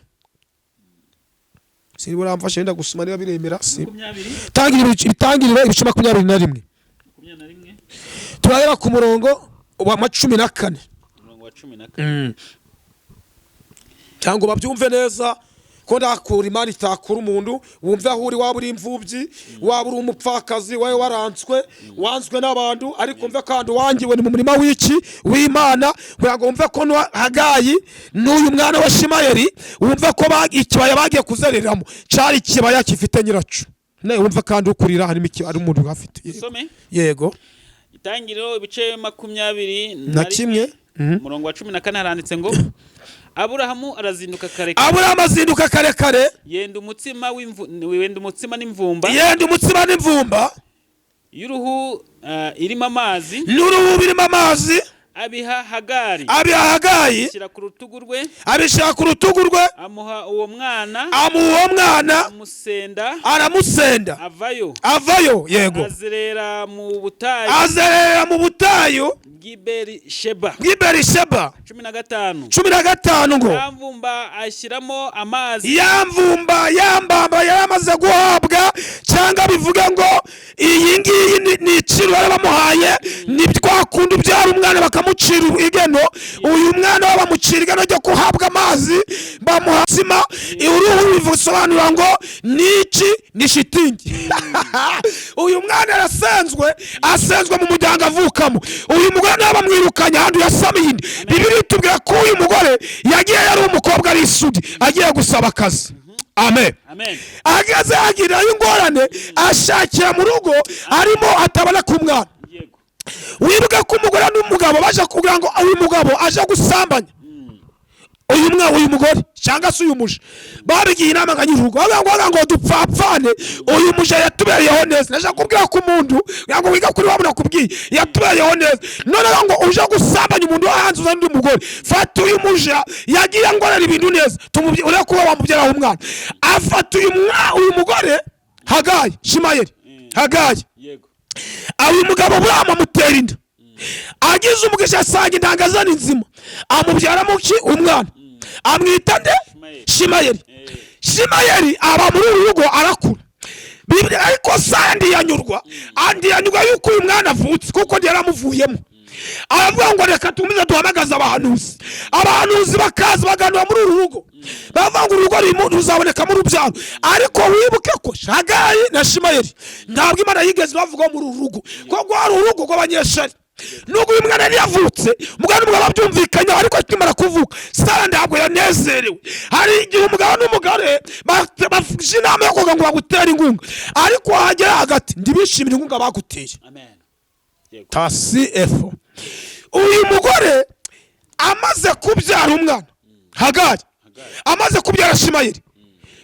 Sinibura uramfashe wenda gusoma niba biremera si. 20. Itangiriro ibice 21. 21. Turahera ku murongo wa 14. Umurongo wa 14. Cyangwa babyumve neza ko ndakura Imana itakura umuntu. Wumve aho uri, waba uri imfubyi, waba uri umupfakazi, wawe waranzwe, wanzwe n'abantu, ariko wumve kandi wangiwe ni mu murima w'iki w'Imana, kugira ngo wumve ko Hagayi n'uyu mwana wa Shimayeli, wumve ko ikibaya bagiye kuzereramo cyari ikibaya gifite nyiraco. Nawe wumve kandi ukurira harimo ari umuntu uhafite. Yego. Usome. Yego. Itangiriro ibice 21. Na kimwe. Umurongo wa 14 haranditse ngo: Aburahamu arazinduka kare kare. Aburahamu azinduka kare kare. Yenda umutsima n'imvumba. Yenda umutsima n'imvumba. Y'uruhu irimo amazi. N'uruhu birimo amazi. Abiha Hagari. Abiha Hagayi. Ashyira ku rutugu rwe. Abishyira ku rutugu rwe. Amuha uwo mwana. Amuha uwo mwana. Amusenda. Aramusenda. Avayo. Avayo, yego. Azerera mu butayu. Azerera mu butayu. Bw'i Berisheba. Bw'i Berisheba. 15. 15 ngo: Ya mvumba ashyiramo amazi. Ya mvumba, ya mbamba yari amaze guhabwa, cyangwa bivuge ngo iyi ngiyi ni iciro bari bamuhaye. Ni twa kundi ubyara umwana bakamucira igeno. Uyu mwana we bamucira igeno ryo guhabwa amazi, bamuha sima uruhu, bisobanura ngo ni iki? Ni shitingi. Uyu mwana arasenzwe, asenzwe mu muryango avukamo. Uyu mugore nawe bamwirukanye ahantu yasamiye inda. Bibiliya itubwira ko uyu mugore yagiye yari umukobwa, ari isugi, agiye gusaba akazi. Amen. Amen. Ageze agirayo ingorane, ashakira mu rugo arimo atabona ku mwana. Wibuke ko umugore n'umugabo baje kugira ngo uyu mugabo aje gusambanya uyu mwana, uyu mugore cyangwa se uyu muja, babigiye inama nka nyir'urugo, bavuga ngo dupfapfane, uyu muja yatubereyeho neza. Naje kubwira ko umuntu ngo wiga kuri wabona nakubwiye yatubereyeho neza, noneho ngo uje gusambanya umuntu wo hanze, uzana undi mugore, fata uyu muja yagiye angorera ibintu neza, urebe kuba wamubyaraho umwana. Afata uyu mugore Hagayi, Shimayeli, Hagayi. Uyu mugabo Aburahamu amutera inda, agize umugisha asanga intanga ze ni nzima, amubyaramo ki? Umwana. Amwita nde? Shimayeli. Shimayeli. Shimayeli aba muri uru rugo, arakura. Bibiliya ariko Sara ntiyanyurwa, ntiyanyurwa yuko uyu mwana avutse, kuko ntiyaramuvuyemo. Aravuga ngo reka tumize duhamagaze abahanuzi. Abahanuzi bakaza baganira muri uru rugo, bavuga ngo urugo ruzabonekamo urubyaro. Ariko wibuke ko Hagayi na Shimayeli ntabwo Imana yigeze bavugaho muri uru rugo, ko rwari urugo rw'abanyeshari. Nubwo uyu mwana yari yavutse, umugabo n'umugabo babyumvikanye, ariko akimara kuvuka Sara ntabwo yanezerewe. Hari igihe umugabo n'umugore bafashe inama yo kugira ngo bagutere inkunga, ariko wahagera hagati ntibishimire inkunga baguteye. Amen. Tasi efo. Uyu mugore amaze kubyara umwana Hagari, amaze kubyara Shimayeli,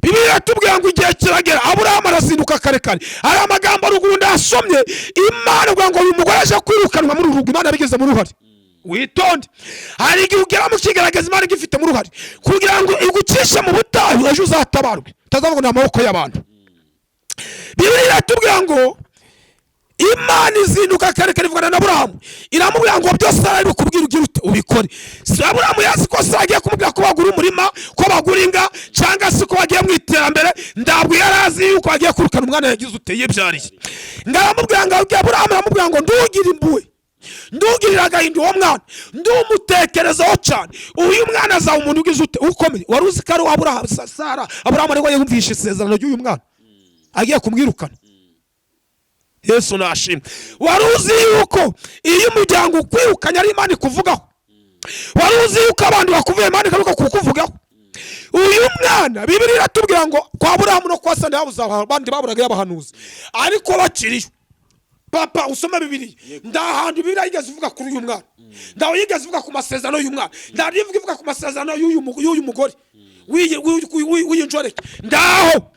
Bibiliya iratubwira ngo igihe kiragera Aburahamu arazinduka kare kare. Hari amagambo ruguru ndasomye, Imana ivuga ngo uyu mugore aje kwirukanwa muri uru rugo, Imana yabigizemo uruhare. Witonde, hari igihe ugera mu kigaragaza Imana igifitemo uruhare kugira ngo igucishe mu butayu, ejo uzatabarwe utazavuga ngo ni amaboko y'abantu. Bibiliya iratubwira ngo Imana izinduka kare kare ivugana na Aburahamu, iramubwira ngo byose Sara bikubwira ugira ute? Ubikore. Si Aburahamu yazi ko Sara agiye kumubwira ko bagura umurima, ko bagura inga, cyangwa se ko bagiye mu iterambere. Ntabwo yari azi yuko bagiye kwirukana umwana yagize ute? Yibyariye. Ngaramubwira ngo Aburahamu aramubwira ngo ndugire impuhwe, ndugirira agahinda uwo mwana, ndumutekerezaho cyane, uyu mwana azaba umuntu ugize ute? Ukomeye. Wari uzi ko ari uwa Aburahamu? Sara Aburahamu ariko yumvishe isezerano ry'uyu mwana agiye kumwirukana. Yesu nashimwe. Wari uzi yuko iyo umuryango ukwirukanye ari Imana ikuvugaho? Wari uzi yuko abantu bakuvuye Imana ikaruka kukuvugaho? Uyu mwana, Bibiliya iratubwira ngo kwa Aburahamu no kwa Sara ntihabuze abandi baburaga y'abahanuzi, ariko bakiriyo. Papa, usome Bibiliya, nta hantu Bibiliya yigeze ivuga kuri uyu mwana, ntawe yigeze ivuga ku masezerano y'uyu mwana, nta ivuga ivuga ku masezerano y'uyu mugore w'iyi njoreke, ndaho.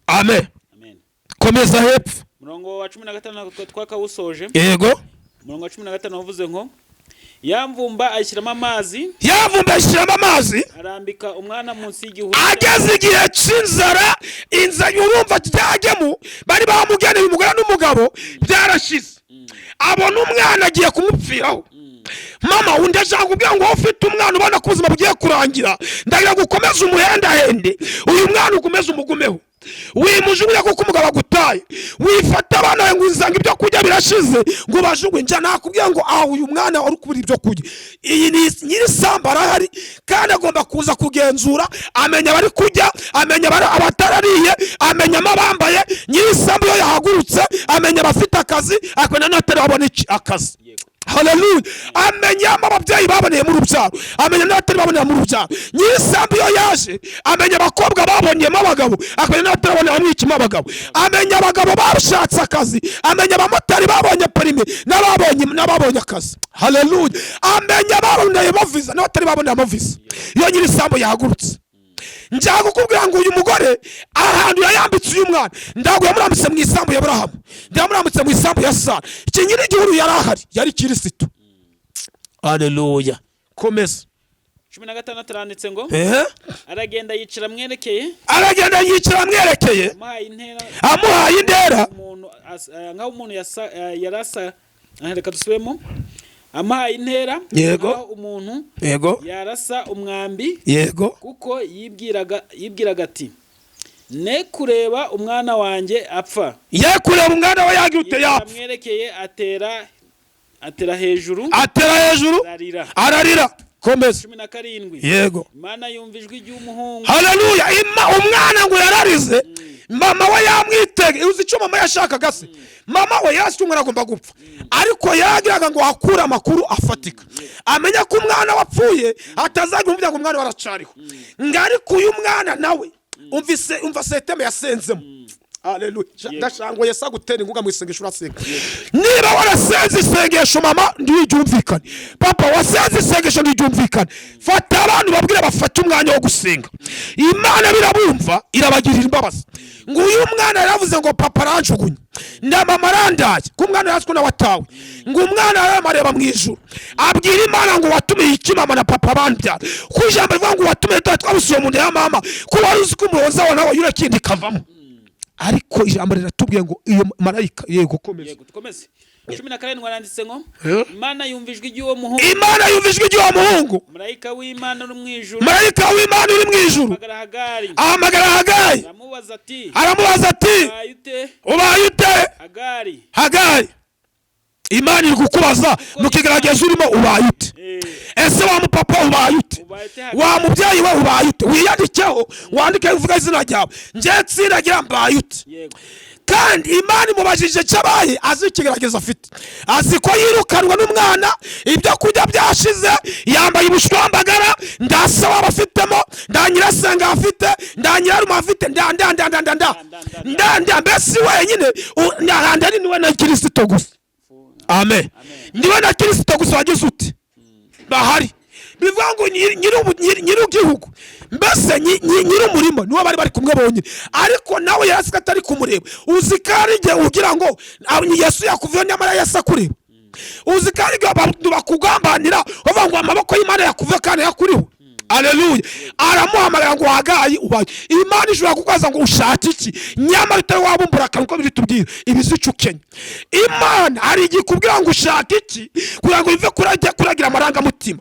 Amen. Amen. Komeza hepfo. Umurongo wa 15 twakawusoje. Yego. Umurongo wa 15 wavuze ngo Yamvumba ayishyiramo amazi, Yavumba ayishyiramo amazi, arambika umwana munsi y'igihuru. Ageze igihe cy'inzara, inzara urumva ryagemu bari bamugeneye umugore n'umugabo byarashize, abona umwana agiye kumupfiraho. Mama, undi ashaka kubwira ngo wowe ufite umwana ubona ko ubuzima bugiye kurangira, ndagira ngo ukomeze umuhendahende uyu mwana, ukomeze umugumeho, wimujugunya kuko umugabo agutaye. Wifata abana bawe ngo uzanga ibyo kurya birashize ngo bajugunye. Njya nakubwira ngo aho uyu mwana wari kubura ibyo kurya, iyi ni nyirisambu arahari kandi agomba kuza kugenzura, amenya abari kurya, amenya abatarariye, amenya abambaye. Nyirisambu iyo yahagurutse amenya abafite akazi, akamenya n'abatari babona akazi. Haleluya! Amenya ababyeyi baboneye mu rubyaro, amenya n'abatari baboneye mu rubyaro. Nyirisambu iyo yaje amenya abakobwa babonyemo abagabo, akamenya n'abatari baboneyemo ikimo abagabo, amenya abagabo bashatse akazi, amenya abamotari babonye perimi n'ababonye akazi. Haleluya! Amenya ababoneyemo viza n'abatari baboneyemo viza iyo nyirisambu yahagurutse. Njya kukubwira ngo uyu mugore ahantu yayambitse uyu mwana, ntabwo yamurambitse mu isambu ya Aburahamu, yamurambitse mu isambu ya Sara. Iki nyir'igihuru yari ahari, yari Kirisitu. Haleluya! Komeza. 16 aranditse ngo: Ehe. Aragenda yicara amwerekeye. Aragenda yicara amwerekeye. Amuhaye intera. Amuhaye intera. Umuntu nkaho umuntu yarasa, reka dusubiremo. Amuhaye intera Yego. nkaho umuntu yarasa umwambi, kuko yibwiraga ati: "Ne kureba umwana wanjye apfa." Ye kureba umwana we yagira ute? Yicara Yapfa. amwerekeye, atera hejuru, Atera hejuru, ararira. Ararira. Komeza. 17. Yego. Imana yumva ijwi ry'umuhungu. Haleluya! Umwana ngo yararize, mama we yamwitege. Uzi icyo mama yashakaga se? Mama we yasi umwana agomba gupfa, ariko yagiraga ngo akure amakuru afatika, amenya ko umwana wapfuye atazajya umubwira ngo umwana we aracariho. Ngo ariko uyu mwana nawe umvise, umva système yasenzemo. Haleluya! Ndashaka ngo Yesu agutera inkunga mu isengesho urasenga. Niba warasenze isengesho, mama, ntiryumvikane, papa wasenze isengesho ntiryumvikane, fata abantu babwire bafate umwanya wo gusenga Imana, birabumva, irabagirira imbabazi. Ngo uyu mwana yaravuze ngo papa aranjugunye na mama arandaye, ko umwana yazi ko nawe atawe. Ngo umwana yaramareba mu ijuru, abwira Imana ngo watumiye iki mama na papa bambyara, ko ijambo rivuga ngo watumiye tuba twabusuye mu nda ya mama, ko wari uzi ko umuhoza wawe nawe yurakindi ikavamo. Ariko ijambo riratubwiye ngo iyo marayika, yego, komeza. Yego, dukomeze. 17 aranditse ngo: Eh? Imana yumva ijwi ry'uwo muhungu. Imana yumva ijwi ry'uwo muhungu. Marayika w'Imana uri mu ijuru Marayika w'Imana uri mu ijuru ahamagara Hagari, ahamagara Hagayi, aramubaza ati: aramubaza ati: "Ubaye ute, "Ubaye ute, Hagari?" Hagayi? Imana iri kukubaza mu kigaragaza urimo, ubaye ute? Ese wa mupapa, ubaye ute? Ubaye ute, Hagari? Wa mubyeyi we, ubaye ute? Wiyandikeho, wandike uvuga izina ryawe: njye ntsiragira, mbaye ute? Kandi Imana imubajije icyo abaye, azi ikigaragaza afite, azi ko yirukanwa n'umwana, ibyo kurya byashize, yambaye ubushwambagara, nda se waba afitemo, nda nyirasenga afite, nda nyirarume afite, nda nda nda nda nda nda nda nda, mbese wenyine ndahanda ari niwe na Kirisito gusa. Amen. Niwe na Kirisito gusa wagize uti bahari. Bivuga ngo nyir'igihugu, mbese nyir'umurima niwe bari bari kumwe bonyine, ariko nawe yarasiga atari kumureba. Uzi ko ari igihe ugira ngo Yesu yakuvuye, nyamara Yesu akureba. Uzi ko ari igihe abantu bakugambanira bavuga ngo amaboko y'Imana yakuvuye kandi yakuriho. Aleluya! Aramuhamagara ngo: "Hagayi, ubaye?" Imana ishobora kukubaza ngo ushaka iki, nyamara utari wabumbura akanwa uko biri tubwira ibizi icyo ukenya. Imana hari igihe ikubwira ngo ushaka iki kugira ngo ive kuragira amarangamutima,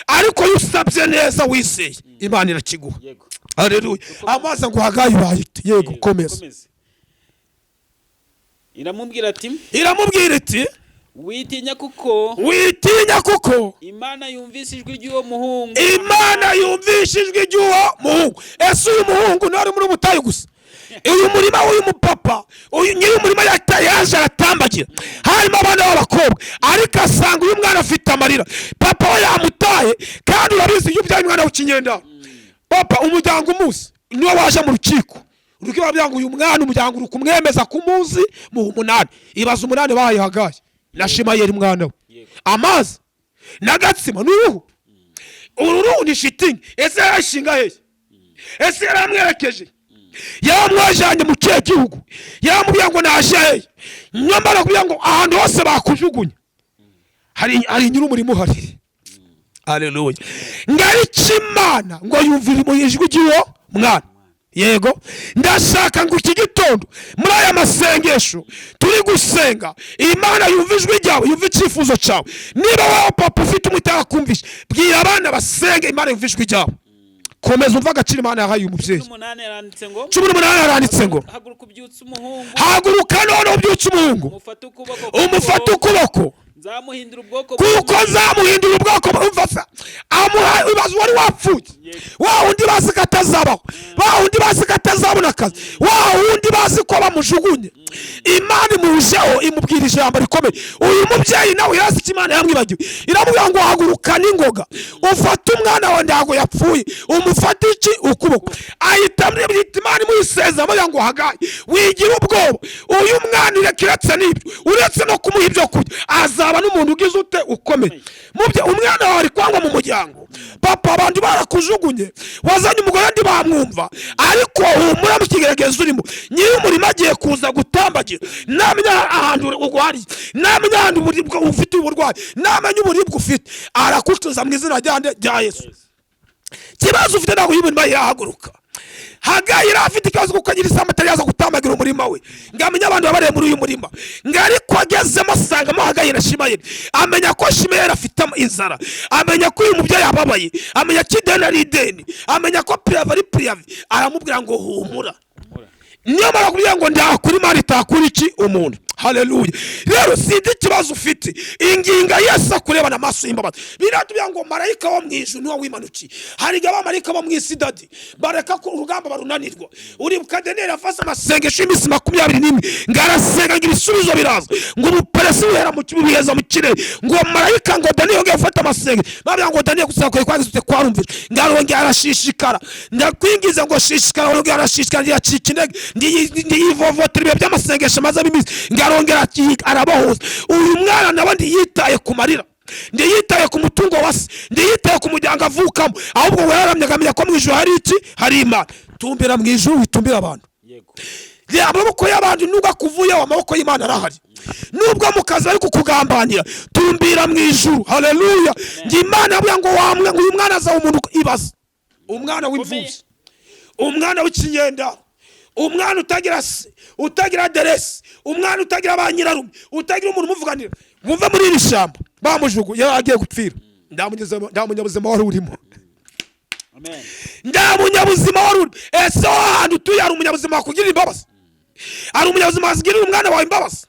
ariko iyo usabye neza wizeye, Imana irakiguha. Aleluya! Amazi ngo: "Hagayi, ubaye ute?" Yego, komeza. Komeza. Iramubwira ati: Iramubwira iti: "Witinya, kuko "Witinya, kuko Imana yumvise ijwi ry'uwo muhungu." Imana yumvishe ijwi ry'uwo muhungu. Ese uyu muhungu ntari muri butayu gusa? Uyu murima w'uyu mupapa, uyu nyiri umurima yaje aratambagira, harimo abana b'abakobwa, ariko asanga uyu mwana afite amarira, papa we yamutaye. Kandi urabizi, iyo ubyaye umwana w'ikinyendaro, papa umuryango umuzi niwe waje mu rukiko. Urukiko baravuga ngo uyu mwana umuryango uri kumwemeza kumuzi mu 8. Ibaza 8 bahaye Hagayi na Shimayeli mwana we amazi n'agatsima n'uruhu. Uru ruhu ni shitingi. Ese yarashinga hehe? Ese yaramwerekeje, yaramwajanye mu kihe gihugu? Yaramubwiye ngo naje hehe? Nyamara kugira ngo ahantu hose bakujugunya. Hari nyir'umurima uhari. Haleluya! Ngariki Imana ngo yumvire mu ijwi ry'uwo mwana. Yego, ndashaka ngo iki gitondo muri aya masengesho turi gusenga, Imana yumva ijwi ryawe, yumva icyifuzo cyawe. Niba wowe papa ufite umutima kumvisha, bwira abana basenge, Imana yumva ijwi ryawe. Komeza umva agaciro Imana yahaye uyu mubyeyi. 18 yaranditse ngo: 18 haranditse ngo: Haguruka ubyutse umuhungu. Haguruka none ubyutse umuhungu. Umufate ukuboko, umufate ukuboko, nzamuhindura ubwoko kuko bukomeye. Nzamuhindura ubwoko. Umva se, amuha ibibazo wari wapfuye, wa wundi bazi ko atazabaho, wa wundi bazi ko atazabona akazi, wa wundi bazi ko bamujugunye. Imana imujeho, imubwira ijambo rikomeye. Uyu mubyeyi nawe yazi ko Imana yamwibagiwe. Iramubwira ngo: "Haguruka n'ingoga, ufate umwana wawe, ntabwo yapfuye, umufate iki? Ukuboko." Ahita amwita, Imana imuhiseza, amubwira ngo: "Hagayi, wigira ubwoba, uyu mwana ureka, uretse n'ibyo, uretse no kumuha ibyo kurya, azaba n'umuntu ugize ute? Ukomeye." Mubye umwana wawe ari kwangwa mu muryango, papa, abantu barakujugunye, wazanye umugore ntibamwumva, ariko humura, mu kigeragezo urimo nyiri umurima agiye kuza gutambagira. Namenya ahantu urwariye, namenya ahantu ufite uburwayi, namenya uburibwe ufite, arakucuza mu izina rya nde? Rya Yesu. Ikibazo ufite, ntabwo uyu yahaguruka. Hagayi yari afite ikibazo kuko nyiri isambu atari yaza gutambagira umurima we ngo amenye abantu babareye muri uyu murima. Ngo ariko agezemo asangamo Hagayi na Shimayeli, amenya ko Shimayeli afite inzara, amenya ko uyu mubyeyi ababaye, amenya ko ideni ari ideni, amenya ko préavis ari préavis. Aramubwira ngo: "Humura." Niyo mara kubwira ngo ndakura Imana itakura iki? Umuntu. Haleluya! Rero sinzi ikibazo ufite, inginga Yesu akurebana amaso y'imbabazi. Biratubwira ngo marayika wo mu ijuru niwe wimanukiye. Hari igihe abamarayika bo mu isi, daddy, bareka ko urugamba barunanirwa. Uribuka Daniyeli afashe amasengesho y'iminsi 21, ngo arasenga, ngo ibisubizo biraza, ngo ubuperesi buhera mu biheza mu kirere. Ngo marayika, ngo Daniyeli yongeye gufata amasengesho, babwira ngo: "Daniyeli, gusenga kwawe kwagize kwarumvise." Ngo arongera arashishikara. Ndakwingiza ngo shishikara. Arongera arashishikara, ntiyacika intege, ntiyivovotera ibihe by'amasengesho amazemo iminsi. Ngo arongera arabahuza. Uyu mwana nawe ntiyitaye ku marira, ntiyitaye ku mutungo wa se, ntiyitaye ku muryango avukamo, ahubwo we yararamye, akamenya ko mu ijuru hari iki? Hari Imana. Tumbira mu ijuru, witumbira abantu. Amaboko y'abantu nubwo akuvuyeho, amaboko y'Imana arahari. Nubwo mu kazi bari kukugambanira, tumbira mu ijuru. Haleluya! Njye Imana yavuga ngo wamwe ngo uyu mwana azaba umuntu. Ibaza umwana w'imfubyi, umwana w'ikinyendaro, umwana utagira se, utagira aderesi, umwana utagira ba nyirarume, utagira umuntu umuvuganira. Wumve, muri iri shyamba bamujugu yari agiye gupfira, nta munyabuzima wari urimo. Amen. Nta munyabuzima wari urimo. Ese aho hantu utuye hari umunyabuzima wakugirira imbabazi? Hari umunyabuzima wazigirira umwana wawe imbabazi?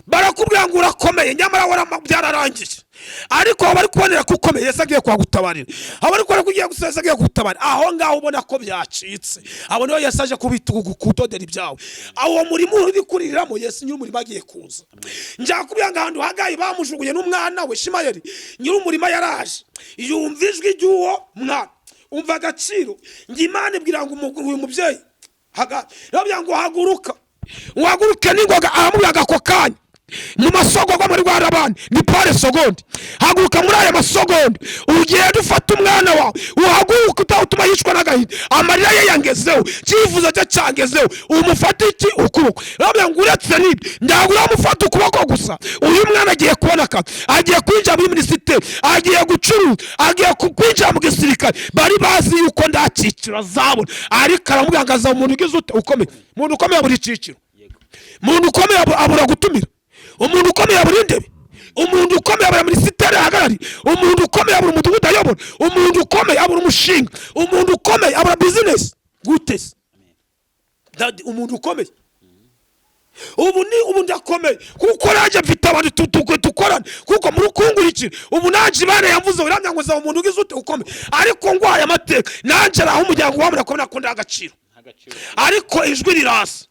Barakubwira ngo urakomeye, nyamara byararangiye. Ariko aho bari kubonera ko ukomeye, Yesu agiye kuhagutabarira. Aho bari kubona ko ugiye gusa, Yesu agiye kugutabara. Aho ngaho ubona ko byacitse, abo niho Yesu aje kudodera ibyawe. Aho murimo uri kuriramo, Yesu nyir'umurima agiye kuza. Njya kubwira ngo ahantu Hagayi bamujugunye n'umwana we Shimayeli, nyir'umurima yaraje, yumva ijwi ry'uwo mwana. Umva agaciro. Njye Imana ibwira ngo uyu mubyeyi Hagayi, irabwira ngo: "Haguruka, uhaguruke n'ingoga." Aramubwira ako kanya mu masogonda muri rwarabandi, ni par seconde. Haguruka muri aya masogonda, ugende ufate umwana wawe, uhaguruke utawutuma yicwa n'agahinda. Amarira ye yangezeho, icyifuzo cye cyangezeho. Umufate iki? Ukuboko. Urabwira ngo uretse n'ibyo, ntabwo uramufata ukuboko gusa, uyu mwana agiye kubona akazi, agiye kwinjira muri minisiteri, agiye gucuruza, agiye kwinjira mu gisirikare. Bari bazi yuko nta cyiciro azabona, ariko aramubwira ngo azaba umuntu ugize ute? Ukomeye. Umuntu ukomeye buri cyiciro. Umuntu ukomeye abura gutumira. Umuntu ukomeye abura intebe. Umuntu ukomeye abura minisiteri ahagarariye. Umuntu ukomeye abura umudugudu ayobora. Umuntu ukomeye abura umushinga. Umuntu ukomeye abura bizinesi. Gute se, daddy? Umuntu ukomeye ubu ni ubu ndakomeye kuko nanjye mfite abantu dukorana, kuko muri kungurikira ubu nanjye Imana yavuze, uramya ngo uzaba umuntu ugize ute? Ukomeye. Ariko ngwaye amateka, nanjye ari aho umuryango wabona ko nakunda agaciro. Agaciro. Ariko ijwi rirasa.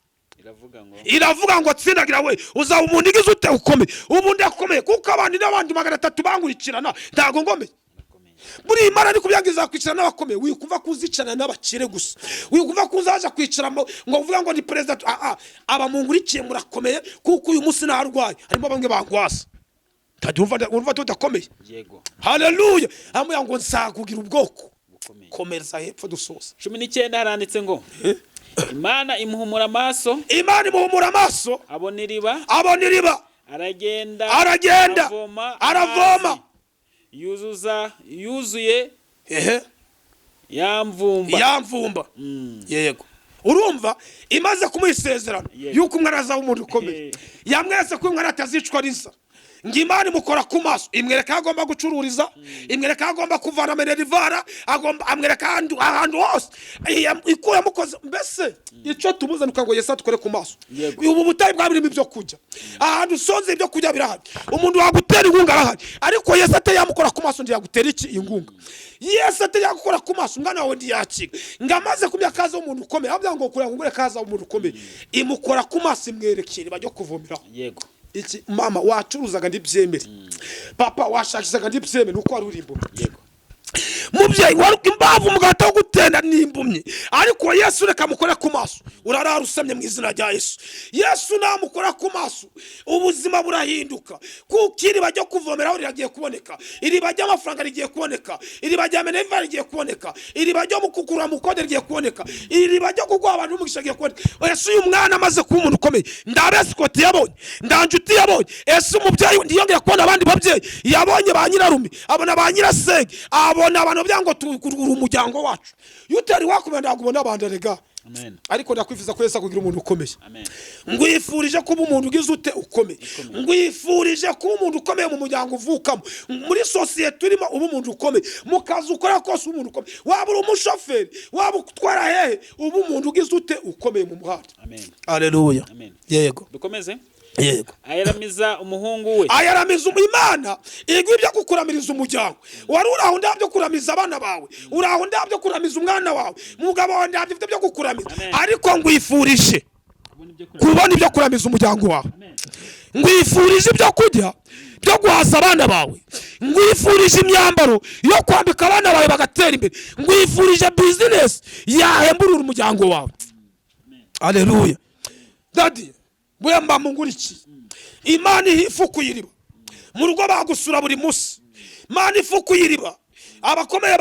Iravuga ngo: Iravuga ngo: "Tsindagira we, uzaba umuntu ugize ute? Ukomeye." Ubu ndakomeye kuko abantu n'abandi 300 bankurikirana, ntabwo ngomeye. Urakomeye. Buriya Imana ni kubyanga izakwicara n'abakomeye. Wikumva ko uzicarana n'abakire gusa, wikumva ko uzaza kwicara ngo uvuga ngo ni perezida. Ah, ah, aba mungurikiye murakomeye, kuko uyu munsi ntarwaye, harimo bamwe bangwasa. Urumva tudakomeye? Yego. Haleluya! Amubwira ngo: "Nzakugira ubwoko Bukomeye." Komereza hepfo dusoza. 19 haranditse ngo: Imana imuhumura amaso. Imana imuhumura amaso. Abona iriba. Abona iriba. Aragenda. Aragenda. Aravoma. Aravoma. Amazi. Yuzuza yuzuye Ehe. Ya mvumba. Ya mvumba. Yego, urumva imaze kumuha isezerano yuko umwana azaba umuntu ukomeye, yamweretse ko umwana atazicwa n'inzara, ngo Imana imukora ku maso, imwereka aho agomba gucururiza, imwereka aho agomba kuvana minerval, agomba amwereka ahantu hose. Ikuye yamukoze. Mbese icyo tumuzana ngo Yesu atukore ku maso. Ubu butayu bwa birimo ibyo kurya, ahantu usonze ibyo kurya birahari, umuntu wagutera inkunga arahari, ariko Yesu atari yamukora ku maso ntiyagutera iki inkunga. Yesu atari yagukora ku maso, umwana wawe ntiyakiga. Ngo amaze kumenya kaza w'umuntu ukomeye, avuga ngo kugira ngo ngure kaza w'umuntu ukomeye, imukora ku maso, imwerekera iriba ryo kuvomeraho. Iki mama wacuruzaga ndibyemere, papa washakishaga ndibyemere, nuko wari uri impumyi. Mubyeyi wari imbavu umugati wo gutenda ni impumyi, ariko Yesu reka mukore ku maso, urarara usamye mu izina rya Yesu. Yesu namukora ku maso, ubuzima burahinduka, kuko iriba ryo kuvomeraho riragiye kuboneka, iriba ry'amafaranga rigiye kuboneka, iriba rya minerval rigiye kuboneka, iriba ryo kugura mukode rigiye kuboneka, iriba ryo kuguha abantu umugisha rigiye kuboneka. Ese uyu mwana amaze kuba umuntu ukomeye, ndabe escort yabonye, nda nshuti yabonye? Ese umubyeyi ntiyongeye kubona abandi babyeyi? Yabonye ba nyirarume, abona ba nyirasenge, abona abantu bavuga ngo turi umuryango wacu. Iyo utari wakumenya, ntabwo ubona abantu erega. Amen. Ariko ndakwifuza ko Yesu akugira umuntu ukomeye. Amen. Ngwifurije kuba umuntu ugize ute? Ukomeye. Ngwifurije kuba umuntu ukomeye mu muryango uvukamo, muri sosiyete urimo uba umuntu ukomeye, mu kazi ukora kose uba umuntu ukomeye, waba uri umushoferi, waba utwara hehe, uba umuntu ugize ute? Ukomeye mu muhanda. Amen. Aleluya. Amen. Yego. Dukomeze. Yego. Ayaramiza umuhungu we. Ayaramiza. Imana igwa ibyo kukuramiriza umuryango. Wari uri aho ndabyo kuramiza abana bawe, uri aho ndabyo kuramiza umwana wawe, umugabo wawe ndabyo ufite byo kukuramiza. Amen. Ariko ngwifurije Kubona ibyo kurya. kubona ibyo kuramiza umuryango wawe. Amen. Ngwifurije ibyo kurya byo guhaza abana bawe, ngwifurije imyambaro yo kwambika abana bawe bagatera imbere, ngwifurije business yahemburura umuryango wawe. Aleluya. Daddy buriya mba mungurikiye, Imana ifukuye iriba mu rugo, bagusura buri munsi. Imana ifukuye iriba, abakomeye